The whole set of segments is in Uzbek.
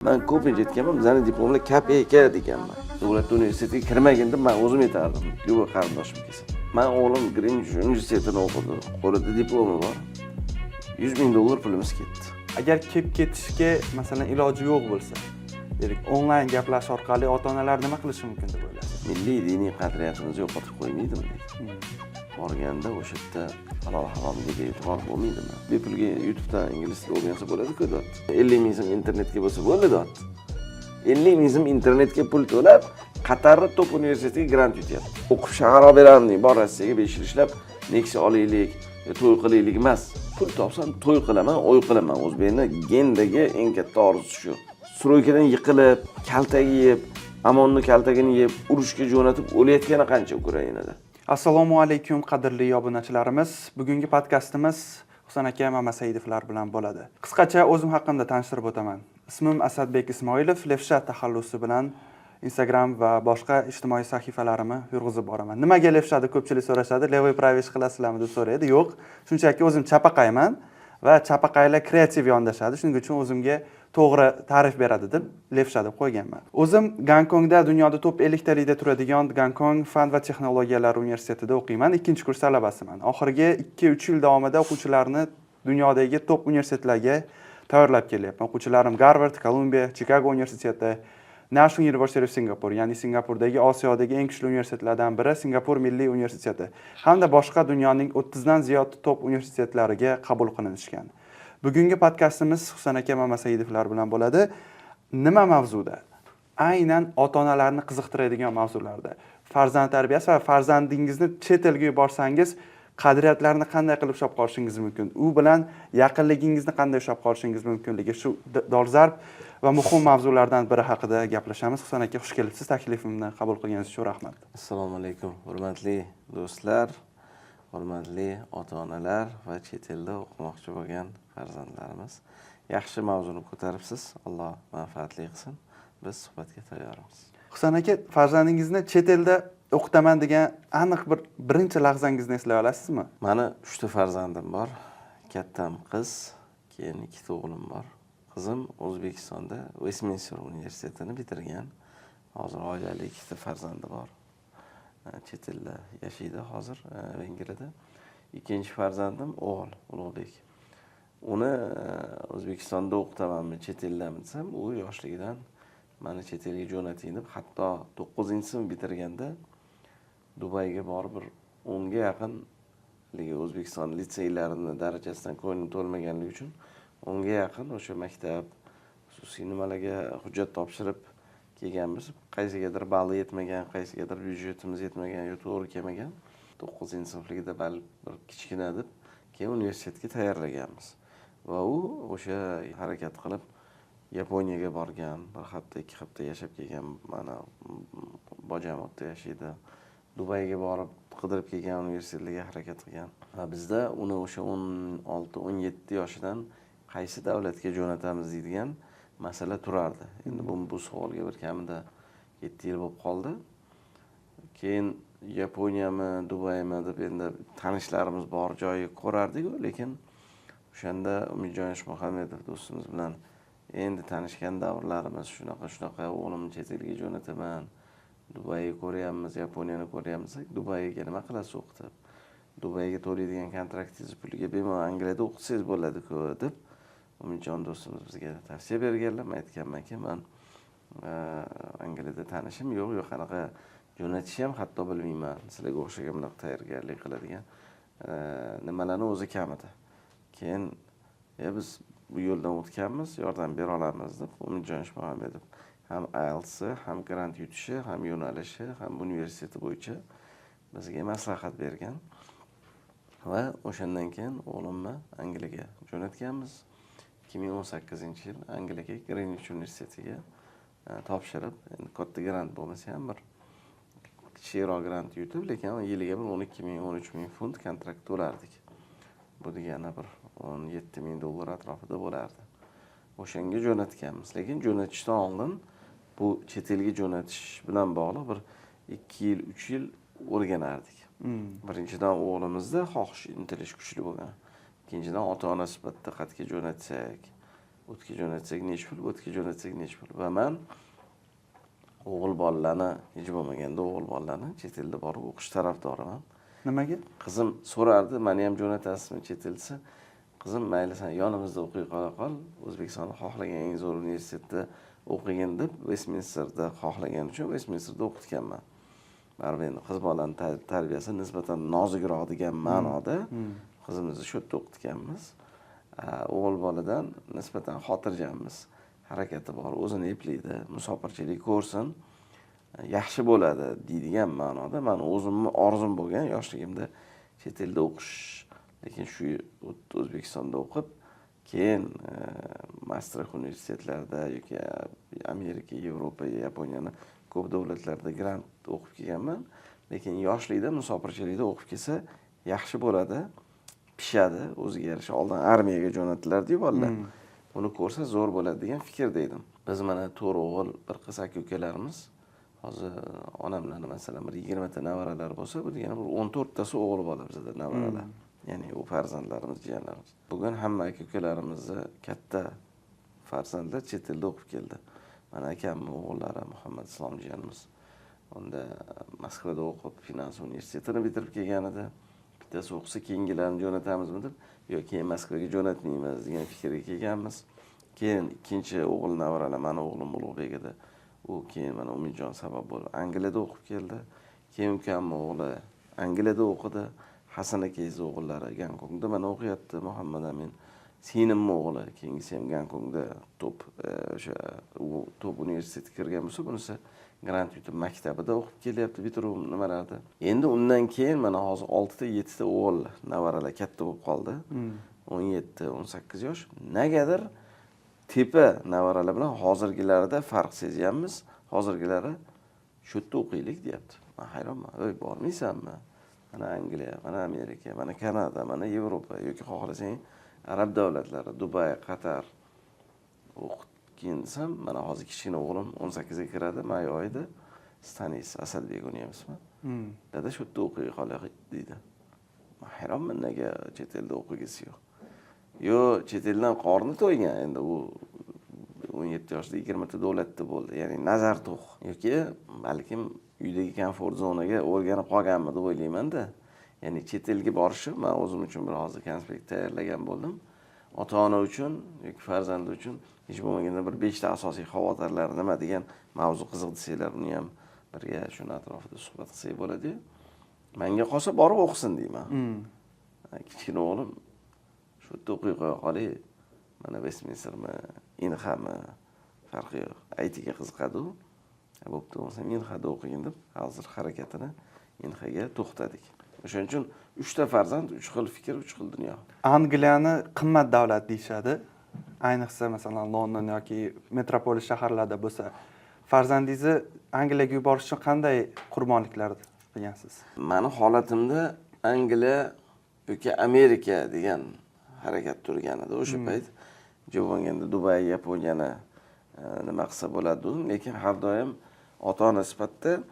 Man ko'pincha aytganman, bizani diplomlar KPK deganman. Davlat universitetiga kirmagin deb man o'zim aytardim. Любой qarindoshim kelsa. Man o'g'lim Greenwich universitetini o'qidi. Qo'lida diplomi bor. 100 ming dollar pulimiz ketdi. Agar kelib ketishga, masalan, iloji yo'q bo'lsa, deylik, onlayn gaplashish orqali ota onalar nima qilishi mumkin deb o'ylaysiz? Milliy diniy qadriyatimizni yo'qotib qo'ymaydimi deydi. Borganda o'sha yerda halol haromga e'tibor bo'lmaydimi? Bepulga YouTubedan ingliz tili o'rgansa bo'ladi-ku, deyapti. 50 ming so'm internetga bo'lsa bo'ldi, deyapti. 50 ming so'm internetga pul to'lab, Qatarni top universitetiga grant yutyapti. O'qib shahar olib beraman, bor Rossiyaga 5 yil ishlab, Nexia olaylik, to'y qilaylik emas. Pul topsam to'y qilaman, oy qilaman. O'zbekni gendagi eng katta orzusi shu. Стройка dan yiqilib, kaltak yeb, OMONni kaltagini yeb, urushga jo'natib o'layotgani qancha Ukrainada. Assalomu alaykum, qadrli obunachilarimiz. Bugungi podkastimiz Husan aka Mamasaidovlar bilan bo'ladi. Qisqacha o'zim haqimda tanishtirib o'taman. Ismim Asadbek Ismoilov, Levsha taxallusi bilan Instagram va boshqa ijtimoiy sahifalarimni yurg'izib boraman. Nimaga Levsha deb ko'pchilik so'rashadi, левый правый ish qilasizlarmi deb so'raydi. Yo'q, shunchaki o'zim chapaqayman va chapaqaylar kreativ yondashadi. Shuning uchun o'zimga to'g'ri ta'rif beradi deb Levsha deb qo'yganman. O'zim Gonkongda, dunyoda top 50 talikda turadigan Gonkong fan va texnologiyalar universitetida o'qiyman. Ikkinchi kurs talabasiman. Oxirgi 2-3 yil davomida o'quvchilarni dunyodagi top universitetlarga tayyorlab kelyapman. O'quvchilarim Garvard, Kolumbiya, Chikago universiteti, National University of Singapore, ya'ni Singapurdagi Osiyodagi eng kuchli universitetlardan biri Singapur Milliy universiteti hamda boshqa dunyoning 30 dan ziyod top universitetlariga qabul qilinishgan. Bugungi podkastimiz Husan aka Mamasaidovlar bilan bo'ladi. Nima mavzuda? Aynan ota-onalarni qiziqtiradigan mavzularda. Farzand tarbiyasi va farzandingizni chet elga yuborsangiz, qadriyatlarni qanday qilib ushlab qolishingiz mumkin, u bilan yaqinligingizni qanday ushlab qolishingiz mumkinligi, shu dolzarb va muhim mavzulardan biri haqida gaplashamiz. Husan aka, xush kelibsiz. Taklifimni qabul qilganingiz uchun rahmat. Assalomu alaykum, hurmatli do'stlar, hurmatli ota-onalar va chet elda o'qimoqchi bo'lgan farzandlarimiz. Yaxshi mavzuni ko'taribsiz. Alloh manfaatli qilsin. Biz suhbatga tayyormiz. Husan aka, farzandingizni chet elda o'qitaman degan aniq bir birinchi lahzangizni eslay olasizmi? Mani uchta farzandim bor. Kattam qiz, keyin ikkita o'g'lim bor. Qizim O'zbekistonda Westminster universitetini bitirgan. Hozir oilali, ikkita farzandi bor. Chet elda yashaydi hozir, Vengriyada. Ikkinchi farzandim o'g'il, Ulug'bek. Uni O'zbekistonda o'qitamanmi, chet eldami desam, u yoshligidan mani chet elga jo'nating deb, hatto 9-sinf bitirganda Dubayga borib, bir 10ga yaqin, haligi O'zbekiston litseylarini darajasidan ko'ngli to'lmaganligi uchun 10ga yaqin o'sha maktab, xususiy nimalarga hujjat topshirib kelganmiz. Qaysigadir balli yetmagan, qaysigadir byudjetimiz yetmagan yo to'g'ri kelmagan. 9-sinfligida bal bir kichkina deb, keyin universitetga tayyorlaganmiz. Va u o'sha harakat qilib Yaponiyaga borgan, bir hafta, 2 hafta yashab kelgan, mana bojam u yerda yashaydi. Dubayga borib qidirib kelgan, universitetlarga harakat qilgan. Va bizda uni o'sha 16, 17 yoshidan qaysi davlatga jo'natamiz deydigan masala turardi. Endi bu savolga bir kamida 7 yil bo'lib qoldi. Keyin Yaponiyami, Dubaymi deb endi tanishlarimiz bor joyi ko'rardik-ku, lekin o'shanda Umidjon Eshmuhammedov do'stimiz bilan endi tanishgan davrlarimiz, shunaqa shunaqa o'g'limni chet elga jo'nataman, Dubayni ko'ryapmiz, Yaponiyani ko'ryapmiz. Dubayga nima qilasiz o'qitib? Dubayga to'laydigan kontraktingizni puliga bemalol Angliyada o'qitsangiz bo'ladi-ku, deb Umidjon do'stimiz bizga tavsiya berganlar. Man aytganmanki, man Angliyada tanishim yo'q, yo'q, qanaqa jo'natishni ham hatto bilmayman. Sizlarga o'xshagan bunaqa tayyorgarlik qiladigan nimalarni o'zi kam edi. Keyin biz bu yo'ldan o'tganmiz, yordam bera olamiz deb Umidjon Eshmuhammedov ham IELTS, ham grant yutishi, ham yo'nalishi, ham universiteti bo'yicha bizga maslahat bergan. Va o'shandan keyin o'g'limni Angliyaga jo'natganmiz. 2018-yil Angliyaga Greenwich universitetiga topshirib, endi katta grant bo'lmasa ham bir kichikroq grant yutib, lekin yiliga bir 12 ming, 13 ming funt kontrakt to'lardik. Bu degani bir 17 ming dollar atrofida bo'lardi. O'shanga jo'natganmiz. Lekin jo'natishdan oldin bu chet elga jo'natish bilan bog'liq bir 2 yil, 3 yil o'rganardik. Birinchidan, o'g'limizda xohish, intilish kuchli bo'lgan. Ikkinchidan, ota-ona sifatida qayerga jo'natsak, O'tga jo'natsak nechi pul, o'tga jo'natsak nechi pul. Va man o'g'il bolalarni, hech bo'lmaganda o'g'il bolalarni chet elda borib o'qish tarafdoriman. Nimaga? Qizim so'rardi, mani ham jo'natasizmi chet elda desa, qizim mayli san yonimizda o'qiy qola qol, O'zbekistonda xohlagan eng zo'r universitetda o'qigin deb Westminsterda xohlagani uchun Westminsterda o'qitganman. Baribir endi qiz bolani tarbiyasi nisbatan nozikroq degan ma'noda qizimizni shu yerda o'qitganmiz. O'g'il boladan nisbatan xotirjammiz. Harakati bor, o'zini eplaydi, musofirchilik ko'rsin, yaxshi bo'ladi deydigan ma'noda mani o'zimni orzum bo'lgan yoshligimda chet elda o'qish, lekin shu O'zbekistonda o'qib, keyin Maastricht universitetlarida yoki Amerika, Yevropa, Yaponiyani ko'p davlatlarda grant o'qib kelganman, lekin yoshlikda musofirchilikda o'qib kelsa yaxshi bo'ladi, pishadi, o'ziga yarasha. Oldin armiyaga jo'natilardi-yu bolalar. Uni ko'rsa zo'r bo'ladi degan fikrda edim. Biz mana 4 o'g'il, bir qiz aka ukalarimiz. Hozir onamlarni masalan bir 20 ta nevaralari bo'lsa, bu degani bir 14 tasi o'g'il bola bizda nevaralar. Ya'ni u farzandlarimiz, jiyanlarimiz. Bugun hamma aka ukalarimizni katta farzandlar chet elda o'qib keldi. Mana akamning o'g'illari Muhammad Islom jiyanimiz unda Moskvada o'qib, finans universitetini bitirib kelgan edi. Bittasi o'qisa keyingilarini jo'natamizmi deb, yo'q, keyin Moskvaga jo'natmaymiz degan fikrga kelganmiz. Keyin ikkinchi o'g'il nevaralar, mani o'g'lim Ulug'bek edi. U keyin mana Umidjon sabab bo'lib Angliyada o'qib keldi. Keyin ukamning o'g'li Angliyada o'qidi. Hasan akangiz o'g'illari Gonkongda mana o'qiyapti, Muhammad Amin. Singlimning o'g'li, keyingisi ham Gonkongda top, o'sha u top universitetga kirgan bo'lsa, bunisi grant yutib maktabida o'qib kelyapti, bitiruv nimalarda. Endi undan keyin mana hozir 6 ta, 7 ta o'g'il nevaralar katta bo'lib qoldi. 17, 18 yosh. Negadir tepa nevaralar bilan hozirgilarida farq sezyapmiz. Hozirgilari shu yerda o'qiylik deyapti. Men hayronman. Ey, bormaysanmi? Mana Angliya, mana Amerika, mana Kanada, mana Yevropa yoki xohlasang arab davlatlari, Dubay, Qatar o'qitgin desam, mana hozir kichkina o'g'lim 18 ga kiradi, may oyida. Stanis Asadbek uni ham ismi. Dada shu yerda o'qiy qolaylik deydi. Men hayronman, nega chet elda o'qigisi yo'q. Yo, chet eldan qorni to'ygan, endi u 17 yoshda 20 ta davlatda bo'ldi. Ya'ni nazar to'q. Yoki balkim uydagi komfort zonaga o'rganib qolganmi deb o'ylayman-da. Ya'ni chet elga borishim men o'zim uchun bir hozir konspekt tayyorlagan bo'ldim. Ota-ona uchun yoki farzandi uchun hech bo'lmaganda bir 5 ta asosiy xavotirlar nima degan mavzu qiziq desanglar, uni ham birga shuni atrofida suhbat qilsak bo'ladi-yu. Menga qolsa borib o'qisin deyman. Kichkina o'g'lim shu yerda o'qiy qo'ya qolay, mana Westminstermi, Inhami, farqi yo'q. IT ga qiziqadi u. Bo'pti, bo'lmasam Inhada o'qigin deb hozir harakatini Inhaga to'xtadik. O'shaning uchun 3 ta farzand, 3 xil fikr, 3 xil dunyo. Angliyani qimmat davlat deyishadi. Ayniqsa masalan London yoki metropolis shaharlarda bo'lsa. Farzandingizni Angliyaga yuborish uchun qanday qurbonliklar qilgansiz? Mani holatimda Angliya yoki Amerika degan harakat turgan edi o'sha payt. Bo'lganda Dubay, Yaponiyani nima qilsa bo'ladi dedim, lekin har doim ota-ona sifatida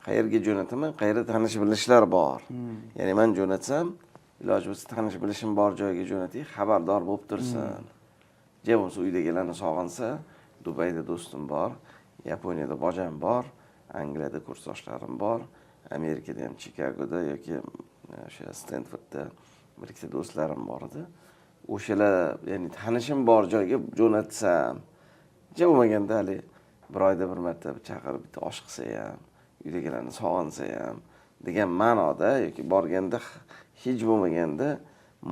qayerga jo'nataman, qayerda tanish bilishlar bor. Ya'ni men jo'natsam, iloji bo'lsa tanish bilishim bor joyga jo'natay, xabardor bo'lib tursin. Ja bo'lmasa uydagilarni sog'insa, Dubayda do'stim bor, Yaponiyada bojam bor, Angliyada kursdoshlarim bor, Amerikada ham Chikagoda yoki o'sha Stanfordda bir ikkita do'stlarim bor edi. O'shalar, ya'ni tanishim bor joyga jo'natsam, ja bo'lmaganda hali bir oyda bir marta chaqirib bitta osh qilsa ham, uydagilarni sog'insa ham degan ma'noda yoki borganda hech bo'lmaganda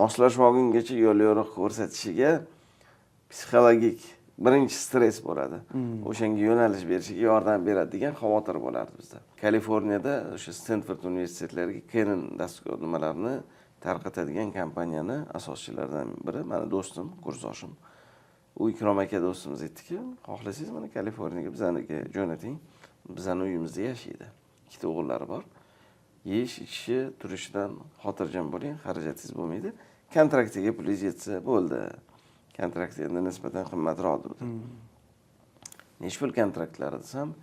moslashib olgungacha yo'l yo'riq ko'rsatishiga psixologik birinchi stress bo'ladi. O'shanga yo'nalish berishiga yordam beradi degan xavotir bo'lardi bizda. Kaliforniyada o'sha Stanford universitetlariga Canon dastgoh nimalarni tarqatadigan kompaniyani asoschilaridan biri mani do'stim, kursdoshim. U Ikrom aka do'stimiz aytdiki, xohlasangiz mana Kaliforniyaga bizanikiga jo'nating, bizani uyimizda yashaydi. Ikkita o'g'illari bor. Yeyish, ichishi, turishidan xotirjam bo'ling, xarajatingiz bo'lmaydi. Kontraktiga pulingiz yetsa bo'ldi. Kontrakt endi nisbatan qimmatroq dedi. Necha pul kontraktlari desam,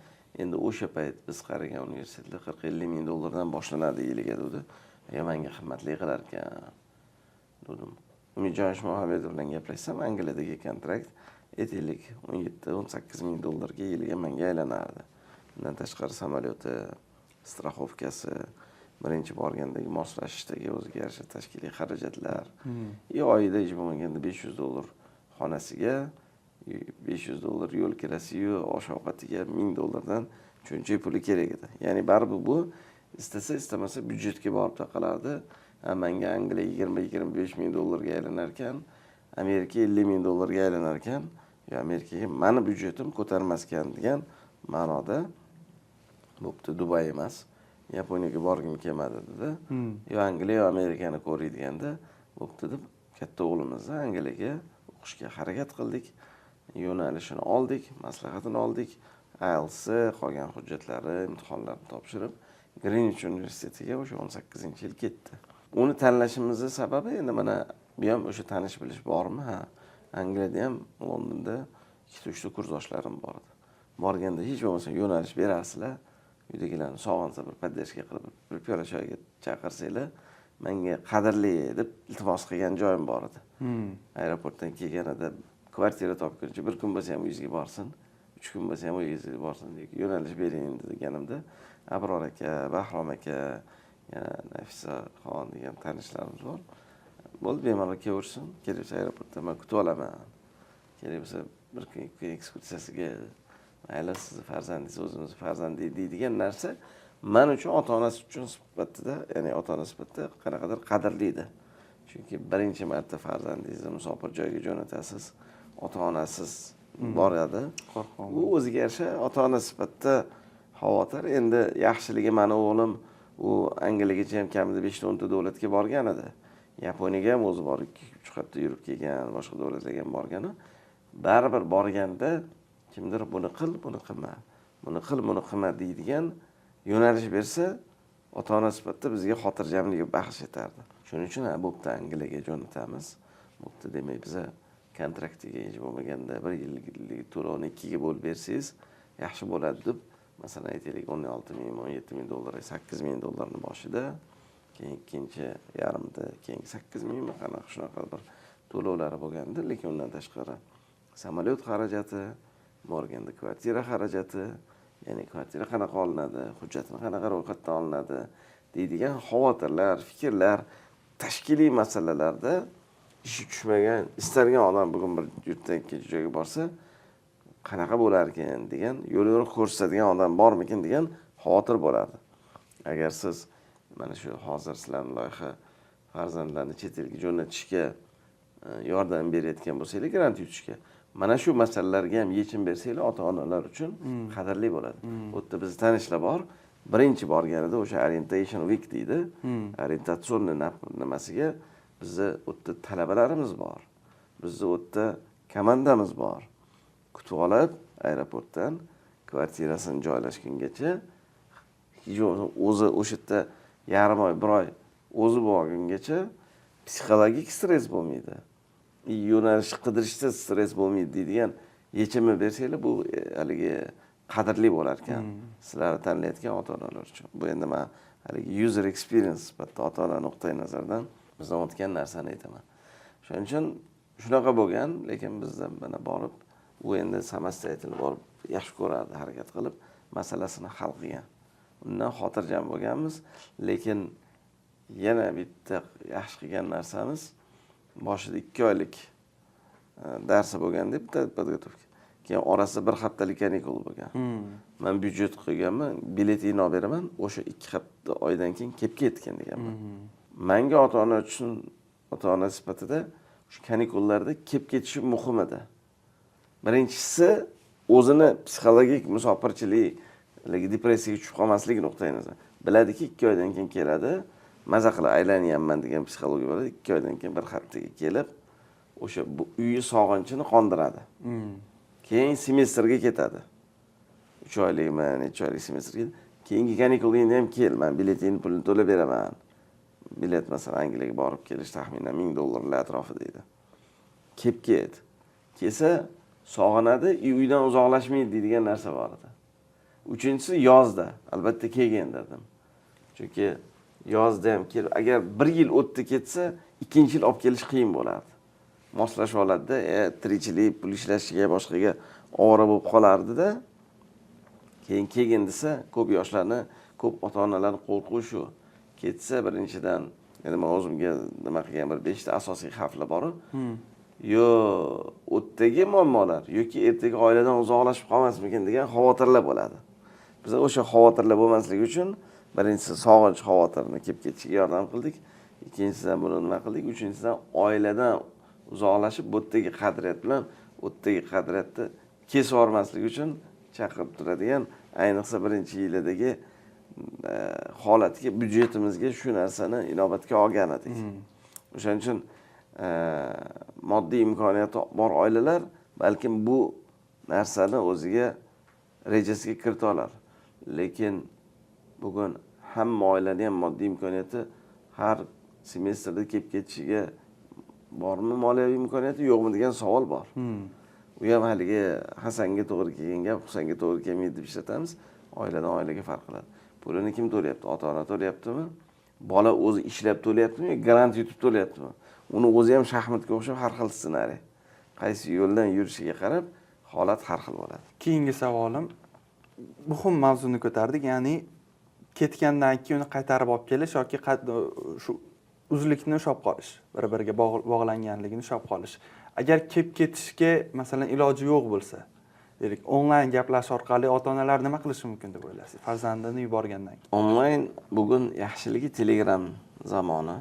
endi o'sha payt biz qaragan universitetlar 40-50 ming dollardan boshlanadi yiliga dedi. Ya menga qimmatli qilar ekan dedim. Umidjon Ishmuhamedov bilan gaplashsam, Angliyadagi kontrakt Aytaylik, 17-18 ming dollarga yiliga manga aylanardi. Undan tashqari samolyoti, страховка si, birinchi borgandagi moslashishdagi o'ziga yarasha tashkiliy xarajatlar и oyida hech bo'lmaganda 500 dollar xonasiga, 500 dollar yo'l kirasiyu osh ovqatiga, 1000 dollardan cho'nchak puli kerak edi. Ya'ni baribir bu istasa istamasa byudjetga borib taqalardi. Ha, manga Angliya 20-25 ming dollarga aylanar ekan, Amerika 50 ming dollarga aylanar ekan, yo Amerikaga mani byudjetim ko'tarmas ekan degan ma'noda, bo'pti, Dubay emas, Yaponiyaga borgim kelmadi dedi, yo Angliya, yo Amerikani ko'ray deganda, bo'pti deb katta o'g'limizni Angliyaga o'qishga harakat qildik, yo'nalishini oldik, maslahatini oldik, IELTS, qolgan hujjatlari, imtihonlarni topshirib, Greenwich universitetiga o'sha 18-yil ketdi. Uni tanlashimizni sababi endi mana bu ham o'sha tanish bilish bormi, ha, Angliyada ham, Londonda ikkita uchta kursdoshlarim bor edi. Borganda hech bo'lmasa yo'nalish berasizlar, uydagilarni sog'insa bir поддержка qilib, bir piyola choyga chaqirsanglar manga qadrli deb iltimos qilgan joyim bor edi. Aeroportdan kelganida kvartira topguncha bir kun bo'lsa ham uyingizga borsin, 3 kun bo'lsa ham uyingizga borsin yoki yo'nalish bering deganimda, Abror aka, Bahrom aka, yana Nafisaxon degan tanishlarimiz bor, bo'ldi, bemalol kelaversin, kerak bo'lsa aeroportda man kutib olaman, kerak bo'lsa bir kun ikki kun ekskursiyasiga, mayli, sizni farzandingiz o'zimizni farzandingiz deydigan narsa man uchun ota onasi uchun sifatida, ya'ni ota ona sifatida qanaqadir qadrli edi. Chunki birinchi marta farzandingizni musofir joyga jo'natasiz, ota onasiz boradi. Qo'rquv. U o'ziga yarasha ota ona sifatida xavotir. Endi yaxshiligi, mani o'g'lim u Angliyagacha ham kamida 5 ta 10 ta davlatga borgan edi, Yaponiyaga ham o'zi borib 2-3 hafta yurib kelgan, boshqa davlatlarga ham borgani. Baribir borganda kimdir buni qil, buni qilma, buni qil, buni qilma deydigan yo'nalish bersa, ota ona sifatida bizga xotirjamlik baxsh etardi. Shuning uchun, ha, bo'pti, Angliyaga jo'natamiz, bo'pti, demak, biza kontraktiga hech bo'lmaganda bir yillik to'lovni ikkiga bo'lib bersangiz yaxshi bo'ladi deb, masalan, aytaylik, 16 ming, 17 ming dollar, 8 ming dollarni boshida, keyin ikkinchi yarimda keyingi 8 mingmi, qanaqa, shunaqa bir to'lovlari bo'lgandi. Lekin undan tashqari samolyot xarajati, borganda kvartira xarajati, ya'ni kvartira qanaqa olinadi, hujjatini qanaqa ro'yxatdan olinadi deydigan xavotirlar, fikrlar, tashkiliy masalalarda ishi tushmagan istalgan odam bugun bir yurtdan ikkinchi joyga borsa, qanaqa bo'larkan degan, yo'l yo'riq ko'rsatadigan odam bormikin degan xavotir bo'lardi. Agar siz mana shu hozir sizlarni loyiha farzandlarni chet elga jo'natishga yordam berayotgan bo'lsanglar, grant yutishga, mana shu masalalarga ham yechim bersanglar, ota onalar uchun qadrli bo'ladi. U yerda bizni tanishlar bor, birinchi borganida o'sha orientation week deydi, ориентационный nimasiga bizni u yerda talabalarimiz bor, bizni u yerda komandamiz bor, kutib olib aeroportdan kvartirasini joylashgungacha, hech bo'lmasa o'zi o'sha yerda yarim oy, bir oy o'zi bo'lgungacha psixologik stress bo'lmaydi, и yo'nalish qidirishda stress bo'lmaydi deydigan yechimni bersanglar, bu haligi qadrli bo'lar ekan sizlarni tanlayotgan ota onalar uchun. Bu endi man haligi user experience sifatida, ota ona nuqtai nazaridan bizdan o'tgan narsani aytaman. Shuning uchun shunaqa bo'lgan. Lekin bizda mana borib, u endi самостоятельно borib yaxshi ko'rardi, harakat qilib masalasini hal qilgan, undan xotirjam bo'lganmiz. Lekin yana bitta yaxshi qilgan narsamiz, boshida 2 oylik darsi bo'lganda bitta подготовка, keyin orasida bir haftalik kanikul bo'lgan. Man byudjet qo'yganman, biletingni olib beraman, o'sha 2 hafta oydan keyin kelib ketgin deganman. Manga ota ona uchun, ota ona sifatida shu kanikullarda kelib ketishi muhim edi. Birinchisi, o'zini psixologik musofirchilik, haligi depressiyaga tushib qolmaslik nuqtai nazari. Biladiki, 2 oydan keyin keladi, maza qilib aylanyapman degan psixologiya bo'ladi. 2 oydan keyin bir haftaga kelib, o'sha bu uyi sog'inchini qondiradi. Keyin semestrga ketadi, 3 oylikmi, necha oylik semestrga. Keyingi kanikulingda ham kel, man biletingni pulini to'lab beraman. Bilet, masalan, Angliyaga borib kelish taxminan 1000 dollarlar atrofida edi. Kelib ket, kelsa sog'inadi и uydan uzoqlashmaydi deydigan narsa bor edi. Uchinchisi, yozda albatta kelgin dedim, chunki yozda ham kelib, agar bir yil o'tdi ketsa, ikkinchi yil olib kelish qiyin bo'lardi. Moslashib oladida, tirikchilik, pul ishlashiga, boshqaga ovora bo'lib qolardida. Keyin kelgin desa, ko'p yoshlarni, ko'p ota onalarni qo'rquvi shu. Ketsa birinchidan, endi man o'zimga nima qilgan bir 5 ta asosiy xavflar bor. Yo u yerdagi muammolar yoki ertaga oiladan uzoqlashib qolmasmikin degan xavotirlar bo'ladi. Biz o'sha xavotirlar bo'lmasligi uchun birinchisi sog'inch xavotirini kelib ketishiga yordam qildik. Ikkinchisidan buni nima qildik? Uchinchisidan oiladan uzoqlashib, bu yerdagi qadriyat bilan u yerdagi qadriyatni kesib yubormaslik uchun chaqirib turadigan, ayniqsa birinchi yilidagi holatga, byudjetimizga shu narsani inobatga olgan edik. O'shaning uchun moddiy imkoniyati bor oilalar balkim bu narsani o'ziga rejasiga kirita olar. Lekin bugun hamma oilani ham moddiy imkoniyati har semestrda kelib ketishiga bormi, moliyaviy imkoniyati yo'qmi degan savol bor. U ham haligi Hasanga to'g'ri kelgan gap Husanga to'g'ri kelmaydi deb ishlatamiz. Oiladan oilaga farq qiladi. Pulini kim to'layapti? Ota-ona to'layaptimi? Bola o'zi ishlab to'layaptimi yoki grant yutib to'layaptimi? Uni o'zi ham shaxmatga o'xshab har xil ssenariy. Qaysi yo'ldan yurishiga qarab holat har xil bo'ladi. Keyingi savolim, muhim mavzuni ko'tardik, ya'ni ketgandan keyin uni qaytarib olib kelish yoki shu uzlikni ushlab qolish, bir-biriga bog'langanligini ushlab qolish. Agar kelib ketishga masalan iloji yo'q bo'lsa, deylik, onlayn gaplashish orqali ota-onalar nima qilishi mumkin deb o'ylaysiz farzandini yuborgandan keyin? Onlayn bugun yaxshiligi Telegram zamoni.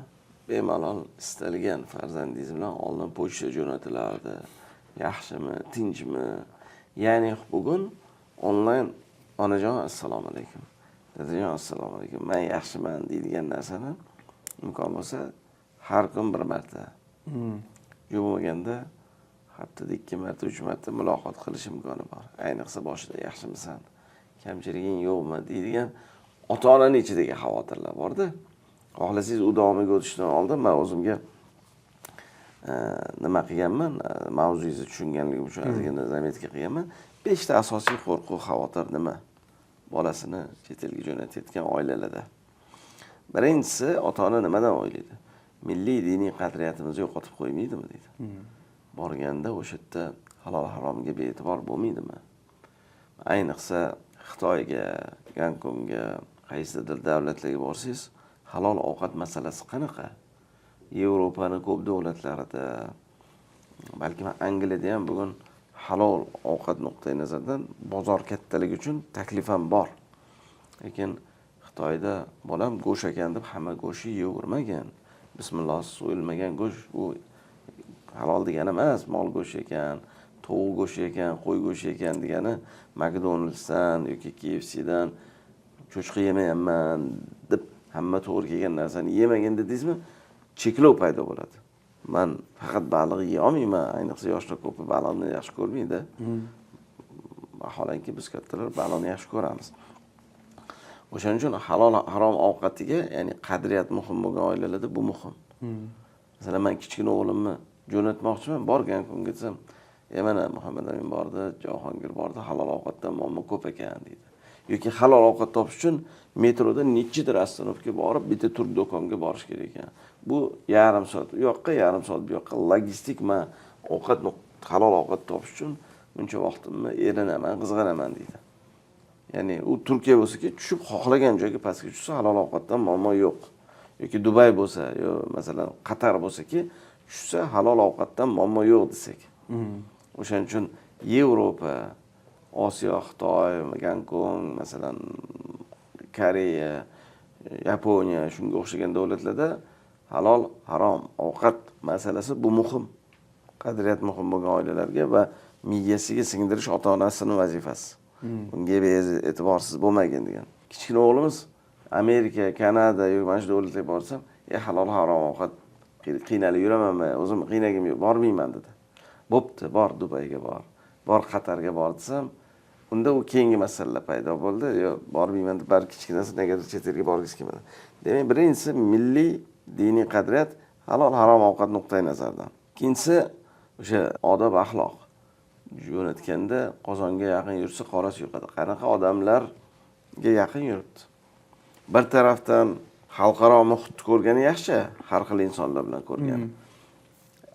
Bemalol istalgan farzandingiz bilan oldin pochta jo'natilardi. Yaxshimi, tinchmi? Ya'ni bugun onlayn onajon assalomu alaykum, dadajon assalomu alaykum, men yaxshiman deydigan narsani imkon bo'lsa har kun bir marta. Yo'q bo'lmaganda haftada 2 marta, 3 marta muloqot qilish imkoni bor. Ayniqsa boshida yaxshimisan, kamchiliging yo'qmi deydigan ota-onaning ichidagi xavotirlar borda. Xohlasangiz u davomiga o'tishdan oldin men o'zimga nima qilganman, mavzuyingizni tushunganligim uchun ozgina заметка qilganman. 5 ta asosiy qo'rquv, xavotir nima? Bolasini chet elga jo'natayotgan oilalarda. Birinchisi, ota-ona nimadan o'ylaydi? Milliy diniy qadriyatimizni yo'qotib qo'ymaydimi deydi. Borganda o'sha yerda halol haromga bee'tibor bo'lmaydimi? Ayniqsa Xitoyga, Gonkongga, qaysidir davlatlarga borsangiz, halol ovqat masalasi qanaqa? Yevropani ko'p davlatlarida, balkim Angliyada ham bugun halol ovqat nuqtai nazaridan bozor kattaligi uchun taklif ham bor. Lekin Xitoyda bolam go'sht ekan deb hamma go'shtni yeyavermagan. Bismillah so'yilmagan go'sht bu halol degani emas, mol go'shti ekan, tovuq go'shti ekan, qo'y go'shti ekan degani McDonald'sdan yoki KFCdan cho'chqa yemayapman deb hamma to'g'ri kelgan narsani yemagin dedingizmi, cheklov paydo bo'ladi. Man faqat baliq yeya olmayman, ayniqsa yoshlar ko'pi baliqni yaxshi ko'rmaydi. Vaholanki biz kattalar baliqni yaxshi ko'ramiz. O'shaning uchun halol harom ovqatiga, ya'ni qadriyat muhim bo'lgan oilalarda bu muhim. Masalan, men kichkina o'g'limni jo'natmoqchiman, bor Gonkongga desam, mana Muhammad Amin bordi, Jahongir bordi, halol ovqatdan muammo ko'p ekan deydi. Yoki halol ovqat topish uchun metroda nechidir остановка borib, bitta turk do'konga borish kerak ekan. Bu yarim soat u yoqqa, yarim soat bu yoqqa logistik man ovqat halol ovqat topish uchun buncha vaqtimni erinaman, qizg'anaman deydi. Ya'ni u Turkiya bo'lsa-ki, tushib xohlagan joyga pastga tushsa halol ovqatdan muammo yo'q. Yoki Dubay bo'lsa, yo masalan Qatar bo'lsa-ki, tushsa halol ovqatdan muammo yo'q desak. O'shaning uchun Yevropa, Osiyo, Xitoy, Gonkong, masalan Koreya, Yaponiya shunga o'xshagan davlatlarda halol harom ovqat masalasi bu muhim. Qadriyat muhim bo'lgan oilalarga va miyasiga singdirish ota-onasining vazifasi. Bunga e'tiborsiz bo'lmagin degan. Kichkina o'g'limiz Amerika, Kanada yoki mana shu davlatlarga borsam, halol harom ovqat qiynalib yuramanmi, o'zim qiynagim yo'q, bormayman dedi. Bo'pti, bor Dubayga bor, bor Qatarga bor desam, unda u keyingi masalalar paydo bo'ldi. Yo, bormayman deb bari kichkinasi negadir chet elga borgisi kelmadi. Demak, birinchisi milliy diniy qadriyat halol harom ovqat nuqtai nazaridan. Ikkinchisi o'sha odob axloq. Jo'natganda qozonga yaqin yursa qorasi yuqadi. Qanaqa odamlarga yaqin yuribdi? Bir tarafdan xalqaro muhitni ko'rgani yaxshi, har xil insonlar bilan ko'rgani.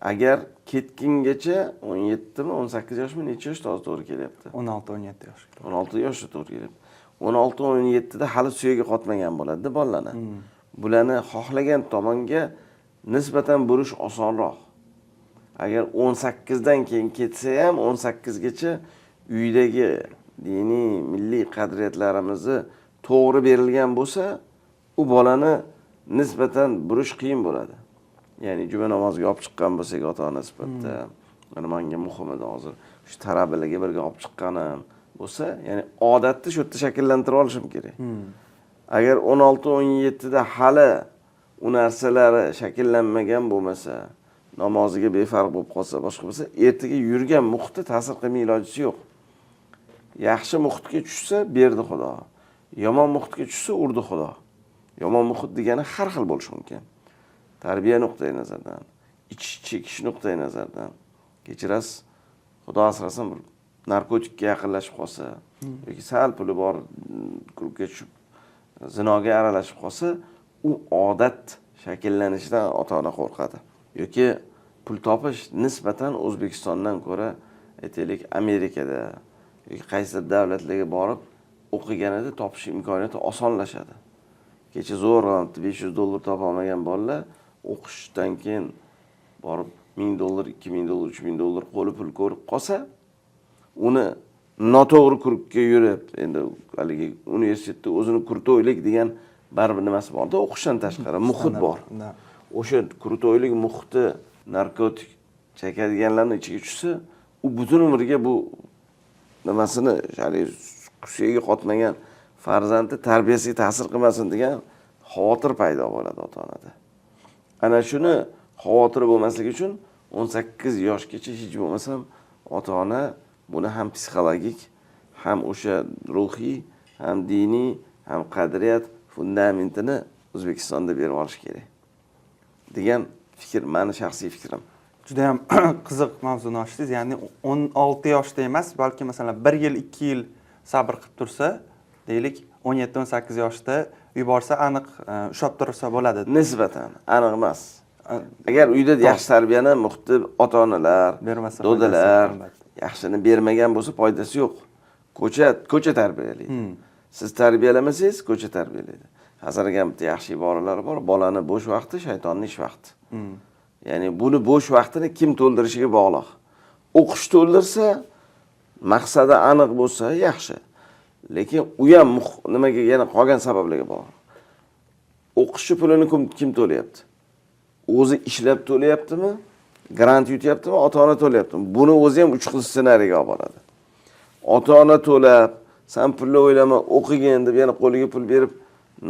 Agar ketgungacha 17mi, 18 yoshmi, necha yoshda hozir to'g'ri kelyapti? 16-17 yosh. 16 yoshda to'g'ri kelyapti. 16-17da hali suyagi qotmagan bo'ladida bolalarni. Bularni xohlagan tomonga nisbatan burish osonroq. Agar 18 dan keyin ketsa ham, 18 gacha uydagi diniy, milliy qadriyatlarimizni to'g'ri berilgan bo'lsa, u bolani nisbatan burish qiyin bo'ladi. Ya'ni juma namoziga olib chiqqan bo'lsak ota-ona sifatida, mana menga muhim edi hozir shu tarabilarga birga olib chiqqanim bo'lsa, ya'ni odatni shu yerda shakllantirib olishim kerak. Agar 16-17 da hali u narsalari shakllanmagan bo'lmasa, namoziga befarq bo'lib qolsa, boshqa bo'lsa, ertaga yurgan muhitda ta'sir qilmay ilojisi yo'q. Yaxshi muhitga tushsa berdi Xudo. Yomon muhitga tushsa urdi Xudo. Yomon muhit degani har xil bo'lishi mumkin. Tarbiya nuqtai nazaridan, ichish chekish nuqtai nazaridan, kechirasiz, Xudo asrasin, bir narkotikka yaqinlashib qolsa yoki sal puli bor круг ga tushib zinoga aralashib qolsa, u odat shakllanishidan ota-ona qo'rqadi. Yoki pul topish nisbatan O'zbekistondan ko'ra, aytaylik, Amerikada yoki qaysidir davlatlarga borib o'qiganida topish imkoniyati osonlashadi. Kecha zo'rg'a $500 topa olmagan bolalar o'qishdan keyin borib $1000, $2000, $3000 qo'li pul ko'rib qolsa, uni noto'g'ri круг ga yurib, endi haligi universitetda o'zini крутой lik degan baribir nimasi borda, o'qishdan tashqari muhit bor. O'sha крутой lik muhiti narkotik chekadiganlarni ichiga tushsa, u butun umriga bu nimasini, haligi suyagi qotmagan farzandi tarbiyasiga ta'sir qilmasin degan xavotir paydo bo'ladi ota-onada. Ana shuni xavotir bo'lmasligi uchun 18 yoshgacha hech bo'lmasam ota-ona buni ham psixologik, ham o'sha ruhiy, ham diniy, ham qadriyat fundamentini O'zbekistonda berib olish kerak degan fikr, mani shaxsiy fikrim. Juda ham qiziq mavzuni ochdingiz. Ya'ni 16 yoshda emas, balki masalan 1 yil, 2 yil sabr qilib tursa, deylik, 17-18 yoshda yuborsa aniq ushlab tursa bo'ladi. Nisbatan, aniq emas. Agar uyda yaxshi tarbiyani muhitni ota-onalar, bermasa dodalar foydasi yo'q, albatta. yaxshini bermagan bo'lsa foydasi yo'q. Ko'cha tarbiyalaydi. Siz tarbiyalamasangiz, ko'cha tarbiyalaydi. Hasan akam bitta yaxshi iboralar bor. Bolani bo'sh vaqti shaytonning ish vaqti. Ya'ni buni bo'sh vaqtini kim to'ldirishiga bog'liq. O'qish to'ldirsa, maqsadi aniq bo'lsa yaxshi. Lekin u ham nimaga yana qolgan sabablarga bog'liq. O'qishi pulini kim to'layapti? O'zi ishlab to'layaptimi? Grant yutyaptimi? Ota-ona to'layaptimi? Buni o'zi ham uch xil ssenariyga olib boradi. Ota-ona to'lab, san pulni o'ylama, o'qigin deb yana qo'liga pul berib,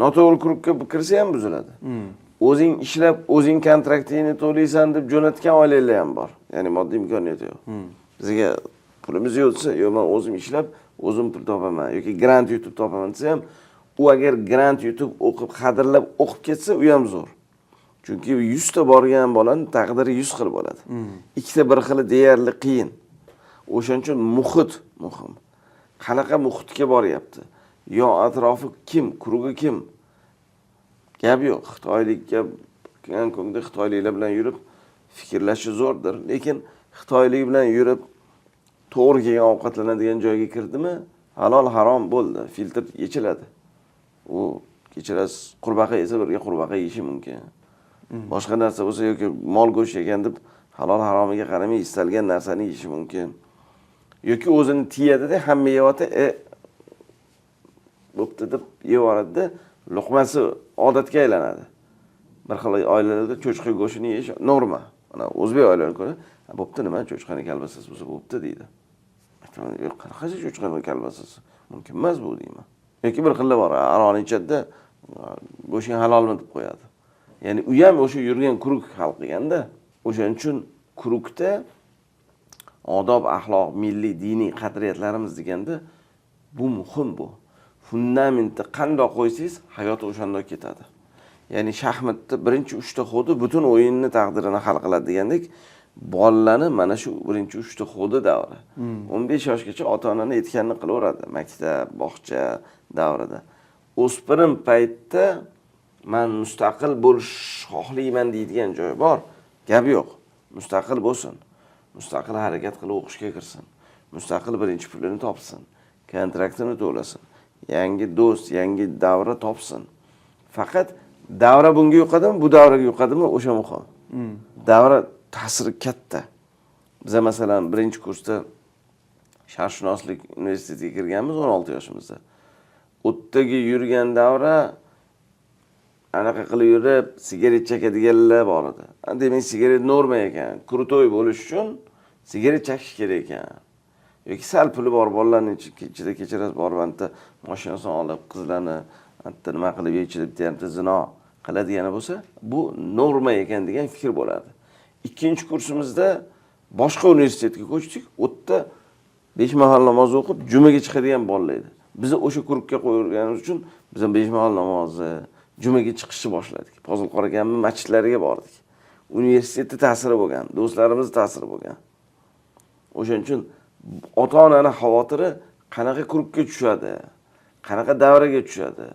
noto'g'ri круг ga kirsa ham buziladi. O'zing ishlab, o'zing kontraktingni to'laysan deb jo'natgan oilalar ham bor. Ya'ni moddiy imkoniyati yo'q. Bizga pulimiz yo'q desa, yo'q, men o'zim ishlab, o'zim pul topaman yoki grant yutib topaman desa ham, u agar grant yutib o'qib, qadrlab o'qib ketsa, u ham zo'r. Chunki 100 ta borgan bolani taqdiri 100 xil bo'ladi. Ikkita bir xili deyarli qiyin. O'shaning uchun muhit muhim. Qanaqa muhitga boryapti? Yo atrofi kim, круг i kim? Gap yo'q. Xitoylikka Gonkongda xitoyliklar bilan yurib fikrlashi zo'rdir, lekin xitoylik bilan yurib to'g'ri kelgan ovqatlanadigan joyga kirdimi, halol harom bo'ldi, filtr yechiladi. U kechirasiz, qurbaqa yesa birga qurbaqa yeyishi mumkin. Boshqa narsa bo'lsa yoki mol go'shti yegan deb halol haromiga qaramay istalgan narsani yeyishi mumkin. Yoki o'zini tiyadida, hamma yeyapti, bo'pti deb yeyaveradida, luqmasi odatga aylanadi. Bir xil oilalarda cho'chqa go'shtini yeyish norma. Mana o'zbek oilalari ko'ra, bo'pti, nima, cho'chqani kolbasasi bo'lsa bo'pti deydi. Aytaman, yo'q, qanaqasi cho'chqani kolbasasi? Mumkin emas bu deyman. Yoki bir xillar bor, aroqni ichadida, go'shting halolmi deb qo'yadi. Ya'ni u ham o'sha yurgan круг hal qilganda, o'shaning uchun круг da odob, axloq, milliy, diniy qadriyatlarimiz deganda bu muhim bu. Fundamentni qandoq qo'ysangiz, hayot o'shandoq ketadi. Ya'ni shaxmatda birinchi 3 ta ход i butun o'yinni taqdirini hal qiladi degandek, bolalarni mana shu birinchi 3 ta ход i davri. 15 yoshgacha ota-onani aytganini qilaveradi, maktab, bog'cha davrida. O'spirim paytda man mustaqil bo'lish xohlayman deydigan joyi bor. Gap yo'q. Mustaqil bo'lsin, mustaqil harakat qilib o'qishga kirsin, mustaqil birinchi pulini topsin, kontraktini to'lasin, yangi do'st, yangi davra topsin. Faqat davra bunga yoqadimi, bu davraga yoqadimi, o'sha muhim. Davra ta'siri katta. Biza, masalan, birinchi kursda Sharqshunoslik universitetiga kirganmiz 16 yoshimizda. U yerdagi yurgan davra anaqa qilib yurib sigaret chekadiganlar bor edi. Demak, sigaret norma ekan, крутой bo'lish uchun sigaret chekish kerak ekan. Yoki sal puli bor bolalarni ichida kechirasiz, borib anta mashinasini olib, qizlarni anta nima qilib, yechilib, bitta yarimta zino qiladigani bo'lsa, bu norma ekan degan fikr bo'ladi. Ikkinchi kursimizda boshqa universitetga ko'chdik. U yerda besh mahal namoz o'qib, jumaga chiqadigan bolalar edi. Bizni o'sha круг ga qo'yganimiz uchun biz ham besh mahal namozi, jumaga chiqishni boshladik. Pozil Qori akamni masjidlariga bordik. Universitetni ta'siri bo'lgan, do'stlarimizni ta'siri bo'lgan. O'shaning uchun ota onani xavotiri: qanaqa круг ga tushadi, qanaqa davraga tushadi.